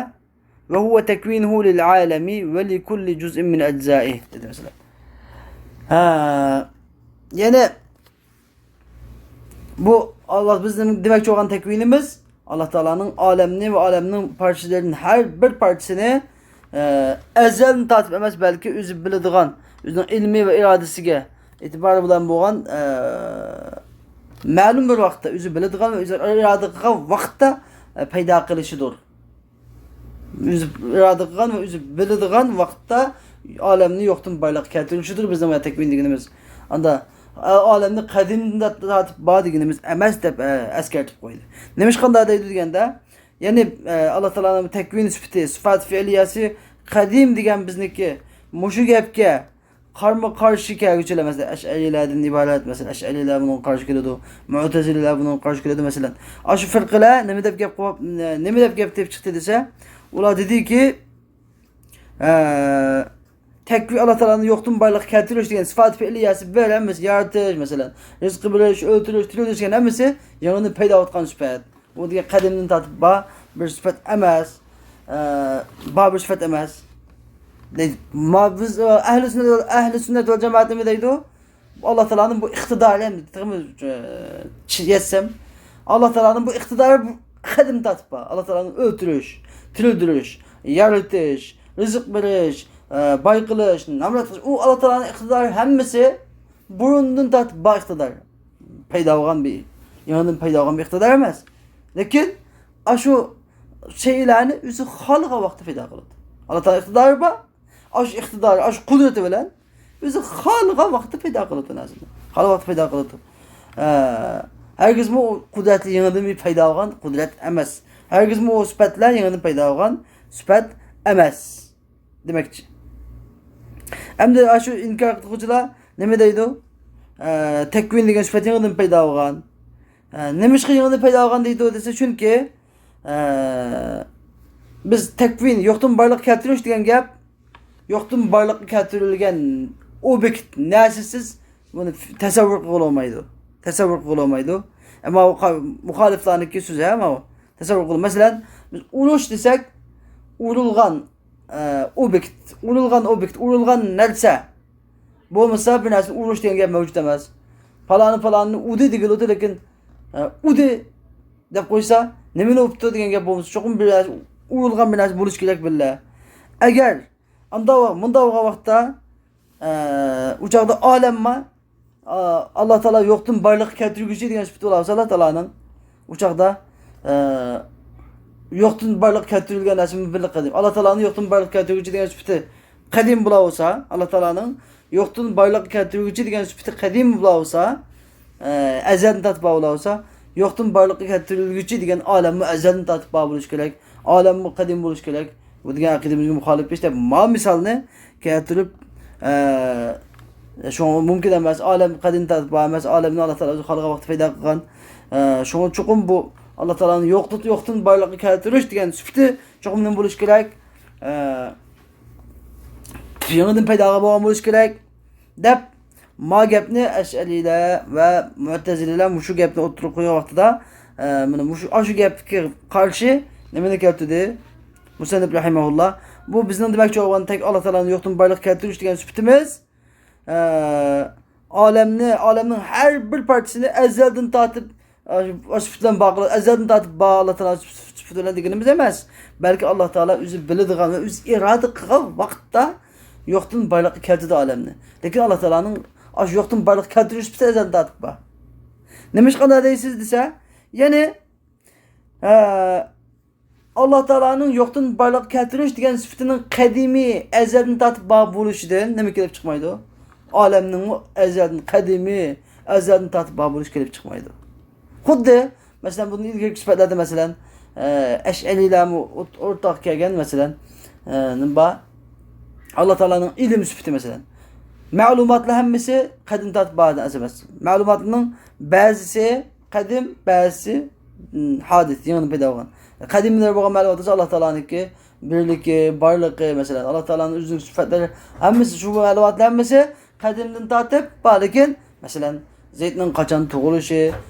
ۋەھۇۋە تەكۋىنۇھۇ لىل ئالەمى ۋە لىكۇللى جۇزئىن مىن ئەجزائىھ دېدى، مەسىلەن. ھە، يەنى بۇ ئاللا بىزنىڭ دېمەكچى بولغان تەكۋىنىمىز، ئاللا تائالانىڭ ئالەمنى ۋە ئالەمنىڭ پارچىلىرىدىن ھەر بىر پارچىسىنى، ئە، ئەزەلدىن تارتىپ ئەمەس، بەلكى ئۆزى بىلىدىغان، ئۆزىنىڭ ئىلمى ۋە ئىرادىسىگە ئېتىبارى بىلەن بولغان، ئە، مەلۇم بىر ۋاقىتتا، ئۆزى بىلىدىغان ۋە ئۆزى ئىرادە قىلغان ۋاقىتتا، ئە، پەيدا قىلىشىدۇر. ئۆزى ئىرادە قىلغان ۋە ئۆزى بىلىدىغان ۋاقىتتا ئالەمنى يوقتىن بارلىققا كەلتۈرۈشىدۇر بىزنىڭ تەكۋىن دېگىنىمىز. ئاندا، ئە، ئالەمنى قەدىمدىن تارتىپ بار دېگىنىمىز ئەمەس دەپ، ئە، ئەسكەرتىپ قويدى. نېمىشقا ئۇنداق دەيدۇ دېگەندە، يەنى، ئە، ئاللا تائالانىڭ تەكۋىن سۈپىتى، سىفات فېئلىيەسى قەدىم دېگەن بىزنىڭكى مۇشۇ گەپكە قارمۇ قارشى كەلگۈچىلەر، مەسىلەن، ئەشئەرىيلەردىن ئىبارەت، مەسىلەن، ئەشئەرىيلەر بۇنىڭغا قارشى كېلىدۇ، مۇئتەزىلىلەر بۇنىڭغا قارشى كېلىدۇ، مەسىلەن. ئاشۇ فىرقىلەر نېمە دەپ گەپ قىلىپ، نېمە دەپ گەپ تېپىپ چىقتى دېسە، ئۇلار دېدىكى، ئە، تەكۋىن، ئاللا تائالانى يوقتىن بارلىققا كەلتۈرۈش دېگەن سىفات فېئلىيەسى بىر ئەمەس، يارىتىش، مەسىلەن، رىزقى بېرىش، ئۆلتۈرۈش، تىرىلدۈرۈش دېگەن ھەممىسى يېڭىدىن پەيدا بولۇۋاتقان سۈپەت. ئۇ دېگەن قەدىمدىن تارتىپ بار بىر سۈپەت ئەمەس، ئە، بار بىر سۈپەت ئەمەس. دەيدۇ. ما بىز، ئە، ئەھلى سۈننەت ۋەل، ئەھلى سۈننەت ۋەل جامائەت نېمە دەيدۇ؟ ئاللا تائالانىڭ بۇ ئىقتىدارى، تېخىمۇ، ئە، چى-، يەتسەم، ئاللا تائالانىڭ بۇ ئىقتىدارى بۇ قەدىمدىن تارتىپ بار. ئاللا تائالانىڭ ئۆلتۈرۈش، تىرىلدۈرۈش، يارىتىش، رىزىق بېرىش، ئە، باي قىلىش، نامرات قىلىش، ئۇ ئاللا تائالانىڭ ئىقتىدارى ھەممىسى بۇرۇندىن تارتىپ بار ئىقتىدار. پەيدا بولغان بىر، يېڭىدىن پەيدا بولغان بىر ئىقتىدار ئەمەس. لېكىن ئاشۇ شەيئىلەرنى ئۆزى خالىغان ۋاقىتتا پەيدا قىلىدۇ. ئاللا تائالا ئىقتىدارى بار. ئاشۇ ئىقتىدارى، ئاشۇ قۇدرىتى بىلەن ئۆزى خالىغان ۋاقىتتا پەيدا قىلىدۇ نەرسىنى. خالىغان ۋاقىتتا پەيدا قىلىدۇ. ئە، ھەرگىزمۇ ئۇ قۇدرەتلەر يېڭىدىن بىر پەيدا بولغان قۇدرەت ئەمەس. ھەرگىزمۇ ئۇ سۈپەتلەر يېڭىدىن پەيدا بولغان سۈپەت ئەمەس. دېمەكچى. ئەمدى ئاشۇ ئىنكار قىلغۇچىلار نېمە دەيدۇ؟ ئە، تەكۋىن دېگەن سۈپەت يېڭىدىن پەيدا بولغان. ئە، نېمىشقا يېڭىدىن پەيدا بولغان دەيدۇ دېسە، چۈنكى، ئە، بىز تەكۋىن، يوقتىن بارلىققا كەلتۈرۈش دېگەن گەپ، يوقتىن بارلىققا كەلتۈرۈلگەن ئوبيېكت، نەرسىسىز بۇنى تەسەۋۋۇر قىلغىلى بولمايدۇ. تەسەۋۋۇر قىلغىلى بولمايدۇ. ئەمما مۇخالىفلارنىڭكى سۆزى، ھە، ماۋۇ. تەسەۋۋۇر قىلغىلى. مەسىلەن، بىز ئۇرۇش دېسەك، ئۇرۇلغان ئە، ئوبيېكت، ئۇرۇلغان ئوبيېكت، ئۇرۇلغان نەرسە. بولمىسا بىر نەرسىنى ئۇرۇش دېگەن گەپ مەۋجۇت ئەمەس. پالانى پالانىنى ئۇردى دېگىلى، لېكىن، ئە، ئۇدى دەپ قويسا، نېمىنى ئۇپتۇ دېگەن گەپ بولمىسا، چوقۇم بىر نەرسە، ئۇرۇلغان بىر نەرسە بولۇشى كېرەك بىللە. ئەگەر ئاندا، مۇنداق بولغان ۋاقىتتا، ئە، ئۇ چاغدا ئالەمما، ئا، ئاللا تائالا يوقتىن بارلىققا كەلتۈرگۈچى دېگەن سۈپىتى بولسا ئاللا تائالانىڭ، ئۇ چاغدا، ئە، يوقتىن بارلىققا كەلتۈرۈلگەن نەرسىمۇ بىللە قەدىم. ئاللا تائالانىڭ يوقتىن بارلىققا كەلتۈرگۈچى دېگەن سۈپىتى قەدىم بولسا، ئاللا تائالانىڭ يوقتىن بارلىققا كەلتۈرگۈچى دېگەن سۈپىتى قەدىم بولسا، ئە، ئەزەلدىن تارتىپ بار بولسا، يوقتىن بارلىققا كەلتۈرۈلگۈچى دېگەن ئالەممۇ ئەزەلدىن تارتىپ بار بولۇشى كېرەك، ئالەممۇ قەدىم بولۇشى كېرەك. بۇ دېگەن ئەقىدىمىزگە مۇخالىپ ئىش دەپ، ما مىسالنى كەلتۈرۈپ، ئە، شۇڭا مۇمكىن ئەمەس. ئالەم قەدىم تارتىپ بار ئەمەس، ئالەمنى ئاللا تائالا ئۆزى خالىغان ۋاقىتتا پەيدا قىلغان. ئە، شۇڭا چوقۇم بۇ ئاللا تائالانىڭ يوقتىن، يوقتىن بارلىققا كەلتۈرۈش دېگەن سۈپىتى چوقۇم نېمە بولۇشى كېرەك؟ ئە، يېڭىدىن پەيدا بولغان بولۇشى كېرەك، دەپ، ما گەپنى ئەشئەرىيلەر ۋە مۇئتەزىلىلەر مۇشۇ گەپنى ئوتتۇرىغا قويغان ۋاقتىدا، ئە، مانا مۇشۇ، ئاشۇ گەپكە قارشى نېمىنى كەلتۈردى؟ مۇسەننىپ رەھىمەھۇللا. بۇ بىزنىڭ دېمەكچى بولغان تەك ئاللا تائالانى يوقتىن بارلىققا كەلتۈرۈش دېگەن سۈپىتىمىز، ئە، ئالەمنى، ئالەمنىڭ ھەر بىر پارچىسىنى ئەزەلدىن تارتىپ، ئە، سۈپىتى بىلەن باغلىق، ئەزەلدىن تارتىپ بار ئاللا تائالا سۈپىتى بىلەن دېگىنىمىز ئەمەس. بەلكى ئاللا تائالا ئۆزى بىلىدىغان ۋە ئۆزى ئىرادە قىلغان ۋاقىتتا يوقتىن بارلىققا كەلتۈردى ئالەمنى. لېكىن ئاللا تائالانىڭ ئاشۇ يوقتىن بارلىققا كەلتۈرۈش سۈپىتى ئەزەلدىن تارتىپ بار. نېمىشقا ئۇنداق دەيسىز دېسە، يەنى، ئە، ئاللا تائالانىڭ يوقتىن بارلىققا كەلتۈرۈش دېگەن سۈپىتىنىڭ قەدىمىي، ئەزەلدىن تارتىپ بار بولۇشىدىن نېمە كېلىپ چىقمايدۇ؟ ئالەمنىڭمۇ ئەزەلدىن، قەدىمىي، ئەزەلدىن تارتىپ بار بولۇشى كېلىپ چىقمايدۇ. خۇددى، مەسىلەن، بۇندىن ئىلگىرىكى سۈپەتلەردە، مەسىلەن، ئە، ئەشئەرىيلەرمۇ ئوت-، ئورتاق كەلگەن، مەسىلەن، ئە، نېمە بار؟ ئاللا تائالانىڭ ئىلىم سۈپىتى، مەسىلەن. مەلۇماتلار ھەممىسى قەدىم تارتىپ بار ئەمەس. مەلۇماتنىڭ بەزىسى قەدىم، بەزىسى، م، ھادىس، يېڭىدىن پەيدا بولغان. قەدىملەر بولغان مەلۇمات بولسا ئاللا تائالانىڭكى بىرلىكى، بارلىقى، مەسىلەن، ئاللا تائالانىڭ ئۆزىنىڭ سۈپەتلىرى، ھەممىسى، شۇ مەلۇماتلار ھەممىسى قەدىمدىن تارتىپ بار، لېكىن، مەسىلەن، زەيدنىڭ قاچان تۇغۇلۇشى،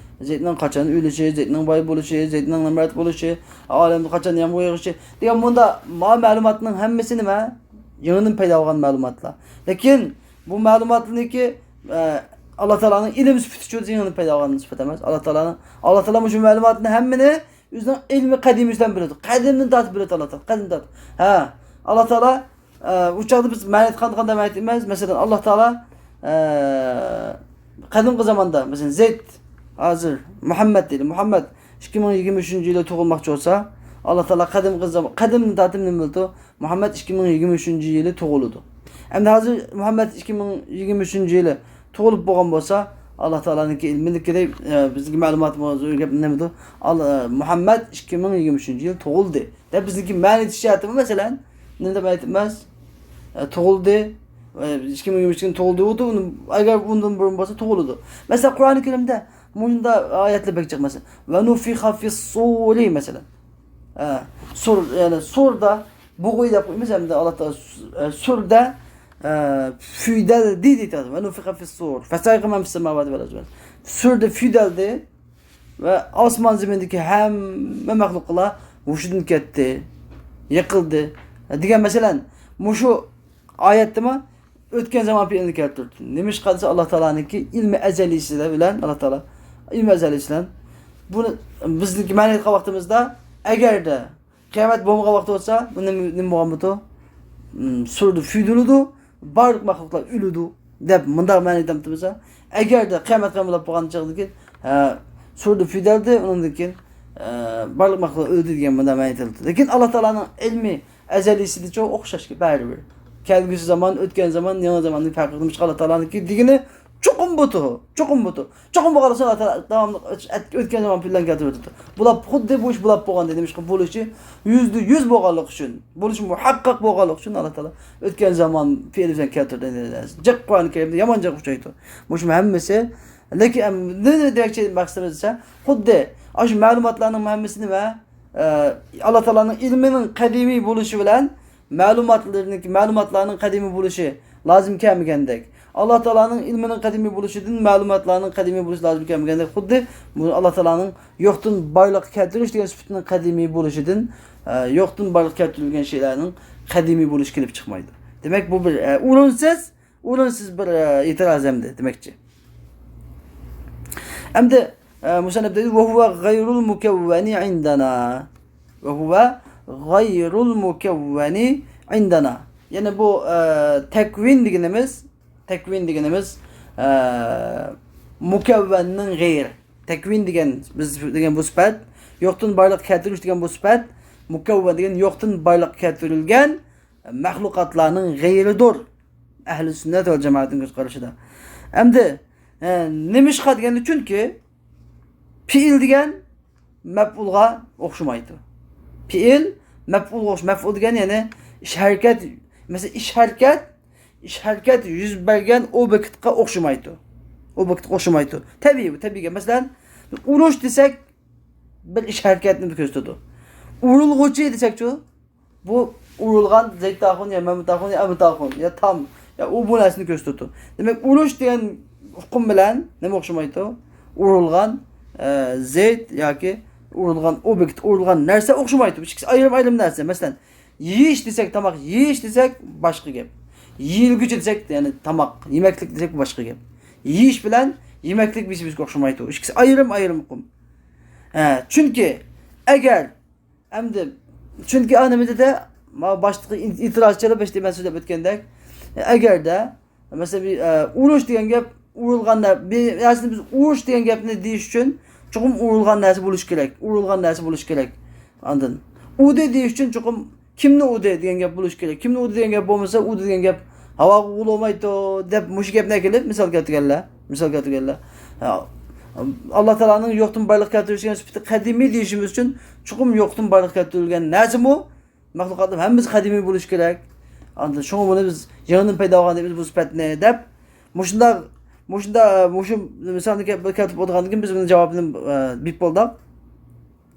زەيدنىڭ قاچان ئۆلۈشى، زەيدنىڭ باي بولۇشى، زەيدنىڭ نامرات بولۇشى، ئالەمدە قاچان يامغۇر يېغىشى دېگەن بۇنداق ما-، مەلۇماتنىڭ ھەممىسى نېمە؟ يېڭىدىن پەيدا بولغان مەلۇماتلار. لېكىن بۇ مەلۇماتنىڭكى، ئە، ئاللا تائالانىڭ ئىلىم سۈپىتى ئۈچۈن يېڭىدىن پەيدا بولغان سۈپەت ئەمەس. ئاللا تائالانىڭ، ئاللا تائالا مۇشۇ مەلۇماتنى ھەممىنى ئۆزىنىڭ ئىلمى قەدىمىسى بىلىدۇ. قەدىمدىن تارتىپ بىلىدۇ ئاللا تائالا. قەدىمدىن تارتىپ. ھە، ئاللا تائالا، ئە، ئۇ چاغدا بىز مەنىدە قانداق، قانداق مەنىدە ئەمەس. مەسىلەن، ئاللا تائالا، ئە، قەدىمكى زاماندا، مەسىلەن، زەيد، ھازىر مۇھەممەد دەيلى. مۇھەممەد ئىككى مىڭ يىگىرمە ئۈچىنچى يىلى تۇغۇلماقچى بولسا، ئاللا تائالا قەدىمكى زامان، قەدىمدىن تارتىپ نېمە بىلىدۇ؟ مۇھەممەد ئىككى مىڭ يىگىرمە ئۈچىنچى يىلى تۇغۇلىدۇ. ئەمدى ھازىر مۇھەممەد ئىككى مىڭ يىگىرمە ئۈچىنچى يىلى تۇغۇلۇپ بولغان بولسا، ئاللا تائالانىڭكى ئىلمىدىكىدەك، ئە، بىزنىڭكى مەلۇماتىمىز ئۆگەپ نېمىدۇ؟ ئال-، ئە، مۇھەممەد ئىككى مىڭ يىگىرمە ئۈچىنچى يىلى تۇغۇلدى دەپ بىزنىڭكى مەنىدە شەرتىمۇ، مەسىلەن، نېمە دەپ ئېيتىمىز؟ ئە، تۇغۇلدى، ئە، ئىككى مىڭ يىگىرمە ئۈچ يىلى تۇغۇلدى، ئۇ، ئۇ، ئەگەر ئۇندىن بۇرۇن بولسا تۇغۇلىدۇ. مەسىلەن، قۇرئانى كەرىمدە مۇشۇنداق ئايەتلەر بەك جىق، مەسىلەن، ۋە نۇفىخە فىسسۇرى، مەسىلەن. ئە، سۇر، يەنى سۇردا بۇغۇي دەپ قويىمىز، ئەمدى ئاللا تائالا سۇ-، ئە، سۇردا، ئە، فۈيدەلدى دەيدۇ. ۋە نۇفىخە فىسسۇر. فەسەئىقە مەن فىسسەماۋاتى ۋەل ئەرزى. سۇردا فۈيدەلدى ۋە ئاسمان زېمىندىكى ھەممە مەخلۇقلار ھوشىدىن كەتتى، يىقىلدى. دېگەن مەسىلەن، مۇشۇ ئايەتتىمۇ ئۆتكەن زامان پېئىلىنى كەلتۈردى. نېمىشقا دېسە، ئاللا تائالانىڭكى ئىلمى ئەزەلىيسى بىلەن، ئاللا تائالا ئىلمى ئەزەلىيسى بىلەن بۇنى بىزنىڭكى مەنىدە ئېيتقان ۋاقتىمىزدا، ئەگەردە قىيامەت بولمىغان ۋاقتى بولسا، بۇ نېمە، نېمە بولغان بولىدۇ؟ م، سۇردا فۈيدىلىدۇ، بارلىق مەخلۇقلار ئۆلىدۇ، دەپ مۇنداق مەنىدە ئېيتىمىز. ئەگەردە قىيامەت قىيام بولۇپ بولغان چاغدىكى، ھە، سۇردا فۈيدەلدى، ئۇنىڭدىن كېيىن، ئە، بارلىق مەخلۇق ئۆلدى دېگەن مۇنداق مەنىدە ئېيتىلىدۇ. لېكىن ئاللا تائالانىڭ ئىلمى ئەزەلىيسىدىچۇ ئوخشاش بەرىبىر. كەلگۈسى زامان، ئۆتكەن زامان، يېڭى زاماننىڭ پەرقى نېمىشقا؟ ئاللا تائالانىڭكى دېگىنى چوقۇم بۇتۇ. چوقۇم بۇتۇ. چوقۇم بولغان ئىشنى ئاللا تائالا داۋاملىق ئۆت-، ئۆت-، ئۆتكەن زامان پېئىللەرنى كەلتۈرۈۋاتىدۇ. بۇلار خۇددى بۇ ئىش بولۇپ بولغاندەك، نېمىشقا؟ بولۇشى يۈزدە يۈز بولغانلىقى ئۈچۈن، بولۇشى مۇھەققەق بولغانلىقى ئۈچۈن ئاللا تائالا ئۆتكەن زامان پېئىلى بىلەن كەلتۈردى. جىق قۇرئانى كەرىمدە يامان جىق ئۇچرايدۇ. مۇشۇ ھەممىسى. لېكىن، ئەم، نېمە دېمەكچى مەقسىتىمىز دېسە، خۇددى ئاشۇ مەلۇماتلارنىڭ ھەممىسى نېمە؟ ئە، ئاللا تائالانىڭ ئىلمىنىڭ قەدىمىي بولۇشى بىلەن مەلۇماتلىرىنىڭ، مەلۇماتلارنىڭ قەدىمىي بولۇشى لازىم كەلمىگەندەك، ئاللا تائالانىڭ ئىلمىنىڭ قەدىمىي بولۇشىدىن مەلۇماتلارنىڭ قەدىمىي بولۇشى لازىم كەلمىگەندەك، خۇددى بۇ ئاللا تائالانىڭ يوقتىن بارلىققا كەلتۈرۈش دېگەن سۈپىتىنىڭ قەدىمىي بولۇشىدىن، ئە، يوقتىن بارلىققا كەلتۈرۈلگەن شەيئىلەرنىڭ قەدىمىي بولۇشى كېلىپ چىقمايدۇ. دېمەك، بۇ بىر، ئە، ئورۇنسىز، ئورۇنسىز بىر، ئە، ئېتىراز ئەمدى دېمەكچى. ئەمدى، ئە، مۇسەننىپ دەيدۇ، «ۋە ھۇۋە غەيرۇل مۇكەۋۋەنى ئىندەنا.» «ۋە ھۇۋە غەيرۇل مۇكەۋۋەنى ئىندەنا.» يەنى بۇ، ئە، تەكۋىن دېگىنىمىز، تەكۋىن دېگىنىمىز، ئە، مۇكەۋۋەننىڭ غەيرى. تەكۋىن دېگەن، بىز دېگەن بۇ سۈپەت، يوقتىن بارلىققا كەلتۈرۈش دېگەن بۇ سۈپەت، مۇكەۋۋەن دېگەن يوقتىن بارلىققا كەلتۈرۈلگەن مەخلۇقاتلارنىڭ غەيرىدۇر. ئەھلى سۈننەت ۋەل جامائەتنىڭ كۆز قارىشىدا. ئەمدى، ھە، نېمىشقا دېگەندە، چۈنكى پېئىل دېگەن مەپئۇلغا ئوخشىمايدۇ. پېئىل مەپئۇلغا ئوخش-، مەپئۇل دېگەن يەنى ئىش ھەرىكەت، مەسىلەن، ئىش ھەرىكەت، ئىش ھەرىكەت يۈز بەرگەن ئوبيېكتقا ئوخشىمايدۇ. ئوبيېكتقا ئوخشىمايدۇ. تەبىئىي بۇ، تەبىئىي گەپ. مەسىلەن، ئۇرۇش دېسەك، بىر ئىش ھەرىكەتنى كۆرسىتىدۇ. ئۇرۇلغۇچى دېسەكچۇ، بۇ ئۇرۇلغان زەيت ئاخۇن يا مەمەت ئاخۇن يا ئەمەت ئاخۇن يا تام يا ئۇ بۇ نەرسىنى كۆرسىتىدۇ. دېمەك، ئۇرۇش دېگەن ئۇقۇم بىلەن نېمە ئوخشىمايدۇ؟ ئۇرۇلغان، ئە، زەيت ياكى ئۇرۇلغان ئوبيېكت، ئۇرۇلغان نەرسە ئوخشىمايدۇ. ئىككىسى ئايرىم-ئايرىم نەرسە. مەسىلەن، يېيىش دېسەك، تاماق يېيىش دېسەك، باشقا گەپ. يېيىلگۈچى دېسەك، يەنى تاماق، يېمەكلىك دېسەك، باشقا گەپ. يېيىش بىلەن يېمەكلىك بىر-بىرىگە ئوخشىمايدۇ. ئىككىسى ئايرىم-ئايرىم ئۇقۇم. ھە، چۈنكى ئەگەر ئەمدى، چۈنكى ئا نېمە دېدى؟ ما باشتىكى ئېتىراز چېلىپ، بەشتە مەن سۆزلەپ ئۆتكەندەك، ئەگەردە، مەسىلەن، بىر، ئە، ئۇرۇش دېگەن گەپ، ئۇرۇلغان نە-، بىر نەرسىنى بىز ئۇرۇش دېگەن گەپنى دېيىش ئۈچۈن، چوقۇم ئۇرۇلغان نەرسە بولۇشى كېرەك. ئۇرۇلغان نەرسە بولۇشى كېرەك. ئاندىن، ئۇردى دېيىش ئۈچۈن چوقۇم كىمنى ئۇردى دېگەن گەپ بولۇشى كېرەك. كىمنى ئۇردى دېگەن گەپ بولمىسا، ئۇردى دېگەن گەپ ھاۋاغا ئۇرۇلمايدۇ دەپ مۇشۇ گەپنى ئەكېلىپ مىسال كەلتۈرگەنلەر. مىسال كەلتۈرگەنلەر. ھە، ئاللا تائالانىڭ يوقتىن بارلىققا كەلتۈرۈش دېگەن سۈپىتى قەدىمىي دېيىشىمىز ئۈچۈن، چوقۇم يوقتىن بارلىققا كەلتۈرۈلگەن نەرسىمۇ، مەخلۇقاتنىڭ ھەممىسى قەدىمىي بولۇشى كېرەك. ئاندىن شۇڭا بۇنى بىز يېڭىدىن پەيدا بولغان دەيمىز بۇ سۈپەتنى دەپ، مۇشۇنداق، مۇشۇنداق، مۇشۇ مىسالنى كەل-، كەلتۈرۈپ ئولتۇرغاندىن كېيىن بىز بۇنىڭ جاۋابىنى، ئە، بىلىپ بولدۇق.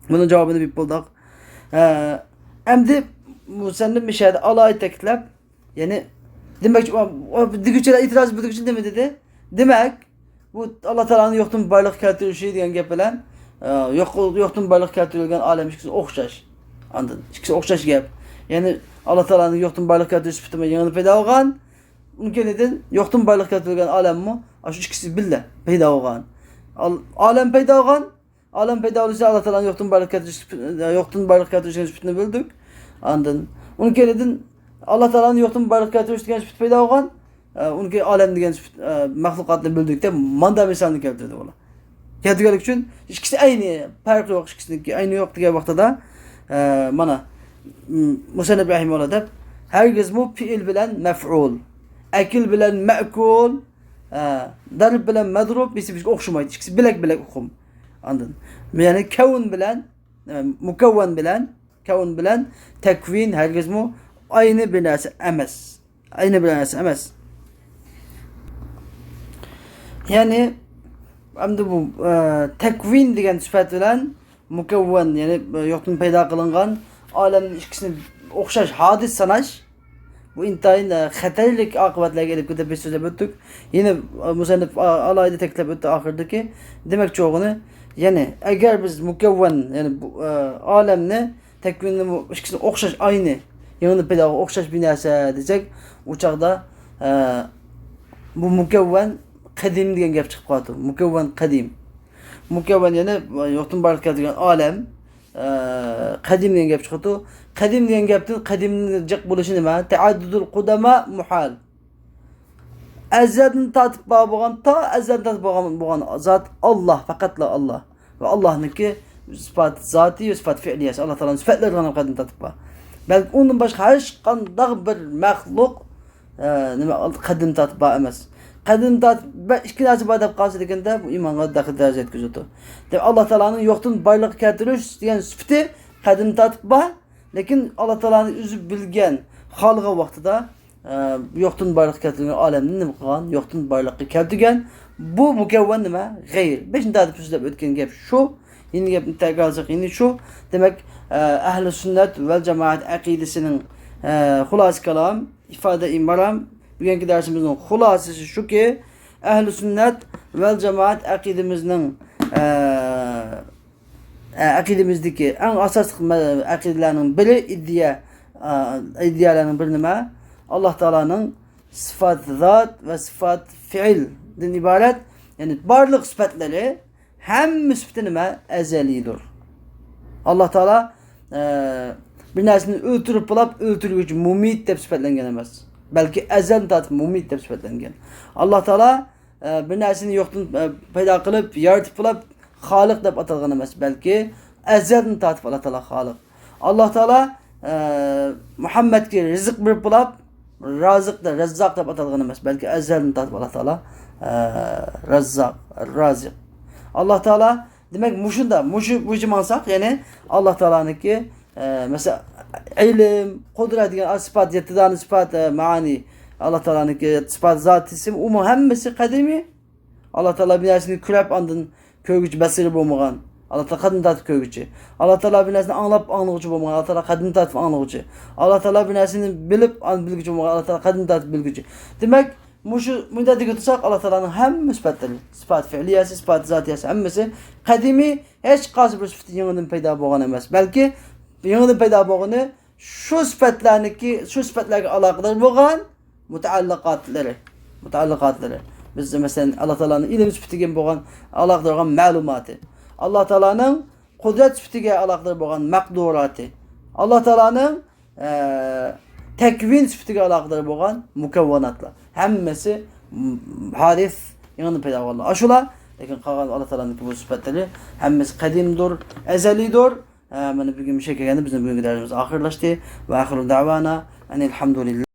بۇنىڭ جاۋابىنى بىلىپ بولدۇق. ئە، ئەمدى مۇسەننىپ مۇشۇ يەردە ئالاھىدە تەكىتلەپ، يەنى، دېمەكچى، ئۇ، ئۇ دېگۈچىلەر ئېتىراز بىلدۈرگۈچى نېمە دېدى؟ دېمەك، بۇ ئاللا تائالانىڭ يوقتىن بارلىققا كەلتۈرۈشى دېگەن گەپ بىلەن، ئە، يوق، يوقتىن بارلىققا كەلتۈرۈلگەن ئالەم ئىككىسى ئوخشاش. ئاندىن ئىككىسى ئوخشاش گەپ. يەنى، ئاللا تائالانىڭ يوقتىن بارلىققا كەلتۈرۈش سۈپىتىمۇ يېڭىدىن پەيدا بولغان، ئۇنىڭ كەينىدىن يوقتىن بارلىققا كەلتۈرۈلگەن ئالەممۇ، ئاشۇ ئىككىسى بىللە پەيدا بولغان. ئال-، ئالەم پەيدا بولغان، ئالەم پەيدا بولۇشى ئاللا تائالانىڭ يوقتىن بارلىققا كەلتۈرۈش سۈپىتى، يوقتىن بارلىققا كەلتۈرۈش دېگەن سۈپىتىنى بىلدۇق. ئاندىن، ئۇنىڭ كەينىدىن ئاللا تائالانىڭ يوقتىن بارلىققا كەلتۈرۈش دېگەن سۈپىتى پەيدا بولغان، ئە، ئۇنىڭ كەينىدىن ئالەم دېگەن سۈپىتى، ئە، مەخلۇقاتنى بىلدۇق دەپ، ماندا مىسالنى كەلتۈردى ئۇلار. كەلتۈرگەنلىكى ئۈچۈن ئىككىسى ئەينى، پەرقى يوق، ئىككىسىنىڭكى ئەينى يوق دېگەن ۋاقتىدا، ئە، مانا، م، مۇسەننىپ رەھىمەھۇللا دەپ، ھەرگىزمۇ پېئىل بىلەن مەفئۇل، ئەكىل بىلەن مەئكۇل، ئە، دەرب بىلەن مەدرۇب بىر-بىرىگە ئوخشىمايدۇ. ئىككىسى بۆلەك-بۆلەك ئۇقۇم. ئاندىن، يەنى كەۋن بىلەن، ئە، مۇكەۋۋەن بىلەن، كەۋن بىلەن تەكۋىن ھەرگىزمۇ ئەينى بىر نەرسە ئەمەس. ئەينى بىر نەرسە ئەمەس. يەنى، ئەمدى بۇ، ئە، تەكۋىن دېگەن سۈپەت بىلەن مۇكەۋۋەن، يەنى، ئە، يوقتىن پەيدا قىلىنغان ئالەمنىڭ ئىككىسىنى ئوخشاش ھادىس ساناش، بۇ ئىنتايىن، ئە، خەتەرلىك ئاقىۋەتلەرگە ئېلىپ كېلىدۇ دەپ بىز سۆزلەپ ئۆتتۇق. يەنە، ئە، مۇسەننىپ، ئا، ئالاھىدە تەكىتلەپ ئۆتتى ئاخىرىدىكى. دېمەكچى بولغىنى، يەنى، ئەگەر بىز مۇكەۋۋەن، يەنى بۇ، ئە، ئالەمنى تەكۋىننى ئىككىسىنى ئوخشاش، ئەينى، يېڭىدىن پەيدا بولغان ئوخشاش بىر نەرسە دېسەك، ئۇ چاغدا، ئە، بۇ مۇكەۋۋەن قەدىم دېگەن گەپ چىقىپ قالىدۇ. مۇكەۋۋەن قەدىم. مۇكەۋۋەن يەنى يوقتىن بارلىققا كەلتۈرگەن ئالەم، ئە، قەدىم دېگەن گەپ چىقىدۇ. قەدىم دېگەن گەپتىن قەدىمنىڭ جىق بولۇشى نېمە؟ تەئەددۇدۇل قۇدەما مۇھال. ئەزەلدىن تارتىپ بار بولغان، تا ئەزەلدىن تارتىپ بولغان، بولغان زات ئاللا، پەقەتلا ئاللا. ۋە ئاللانىڭكى سۈپەت زاتى ۋە سۈپەت فېئلىيەسى، ئاللا تائالانىڭ سۈپەتلىرى قەدىمدىن تارتىپ بار. بەلكى ئۇندىن باشقا ھەر قانداق بىر مەخلۇق، ئە، نېمە، قەدىمدىن تارتىپ بار ئەمەس. قەدىمدىن تارتىپ بىر ئىككى نەرسە بار دەپ قالسا دېگەندە، بۇ ئىمانغا دەخلى دەرەجە يەتكۈزىدۇ. دەپ، ئاللا تائالانىڭ يوقتىن بارلىققا كەلتۈرۈش دېگەن سۈپىتى قەدىمدىن تارتىپ بار. لېكىن ئاللا تائالانى ئۆزى بىلگەن، خالىغان ۋاقتىدا، ئە، يوقتىن بارلىققا كەلتۈرگەن ئالەمنى نېمە قىلغان؟ يوقتىن بارلىققا كەلتۈرگەن. بۇ مۇكەۋۋەن نېمە؟ غەير. بېشىدا دەپ سۆزلەپ ئۆتكەن گەپ شۇ. يەنە گەپنى تەكرارلىساق يەنە شۇ. دېمەك، ئە، ئەھلى سۈننەت ۋەل جامائەت ئەقىدىسىنىڭ، ئە، خۇلاسە كالام، ئىفادە ئىمارام، بۈگۈنكى دەرسىمىزنىڭ خۇلاسىسى شۇكى، ئەھلى سۈننەت ۋەل جامائەت ئەقىدىمىزنىڭ، ئە، ئە، ئەقىدىمىزدىكى ئەڭ ئاساسلىق مە-، ئەقىدىلەرنىڭ بىرى، ئىدىيە، ئە، ئىدىيەلەرنىڭ بىرى نېمە؟ ئاللا تائالانىڭ سىفات زات ۋە سىفات فېئىلدىن ئىبارەت، يەنى بارلىق سۈپەتلىرى، ھەممە سۈپىتى نېمە؟ ئەزەلىيدۇر. ئاللا تائالا، ئە، بىر نەرسىنى ئۆلتۈرۈپ بولاپ، ئۆلتۈرگۈچى، مۇمىت دەپ سۈپەتلەنگەن ئەمەس. بەلكى ئەزەلدىن تارتىپ مۇمىت دەپ سۈپەتلەنگەن. ئاللا تائالا ئە، بىر نەرسىنى يوقتىن، ئە، پەيدا قىلىپ، يارىتىپ بولۇپ، خالىق دەپ ئاتالغان ئەمەس، بەلكى ئەزەلدىن تارتىپ ئاللا تائالا خالىق. ئاللا تائالا، ئە، مۇھەممەدكە رىزىق بېرىپ بولاپ، رازىق دەپ، رەززاق دەپ ئاتالغان ئەمەس، بەلكى ئەزەلدىن تارتىپ ئاللا تائالا، ئە، رەززاق، رازىق. ئاللا تائالا، دېمەك، مۇشۇندا، مۇشۇ بويىچە ماڭساق، يەنى ئاللا تائالانىڭكى، ئە، مەسىلەن، ئىلىم، قۇدرەت دېگەن سىپات، يەتتە دانە سىپات، ئە، مەئانى، ئاللا تائالانىڭكى سىپات، زات، ئىسىم، ئۇمۇ ھەممىسى قەدىمىي. ئاللا تائالا بىر نەرسىنى كۆرۈپ ئاندىن كۆرگۈچى، بەسىرى بولمىغان. ئاللا تائالا قەدىمدىن تارتىپ كۆرگۈچى. ئاللا تائالا بىر نەرسىنى ئاڭلاپ ئاڭلىغۇچى بولمىغان. ئاللا تائالا قەدىمدىن تارتىپ ئاڭلىغۇچى. ئاللا تائالا بىر نەرسىنى بىلىپ ئاندىن بىلگۈچى بولمىغان. ئاللا تائالا قەدىمدىن تارتىپ بىلگۈچى. دېمەك، مۇشۇ مۇنداق دېگەن تۇرساق، ئاللا تائالانىڭ ھەممە سۈپەتلىرى، سۈپەت فېئلىيەسى، سۈپەت زاتىيەسى ھەممىسى قەدىمىي، ھېچقايسى بىر سۈپىتى يېڭىدىن پەيدا بولغان ئەمەس، بەلكى يېڭىدىن پەيدا بولغىنى شۇ سۈپەتلەرنىڭكى، شۇ سۈپەتلەرگە ئالاقىدار بولغان مۇتەئەللىقاتلىرى، مۇتەئەللىقاتلىرى. بىز، مەسىلەن، ئاللا تائالانىڭ ئىلىم سۈپىتىگە بولغان ئالاقىدار بولغان مەلۇماتى، ئاللا تائالانىڭ قۇدرەت سۈپىتىگە ئالاقىدار بولغان مەقدۇراتى، ئاللا تائالانىڭ، ئە، تەكۋىن سۈپىتىگە ئالاقىدار بولغان مۇكەۋۋاناتلار. ھەممىسى، م، ھادىس، يېڭىدىن پەيدا بولغانلار. ئاشۇلار، لېكىن قالغان ئاللا تائالانىڭكى بۇ سۈپەتلىرى ھەممىسى قەدىمدۇر، ئەزەلىيدۇر. ئە، مانا بۈگۈن مۇشۇ يەرگە كەلگەندە بىزنىڭ بۈگۈنكى دەرسىمىز ئاخىرلاشتى. ۋە ئاخىرۇ دەۋانا ئەنىل ھەمدۇلىللا.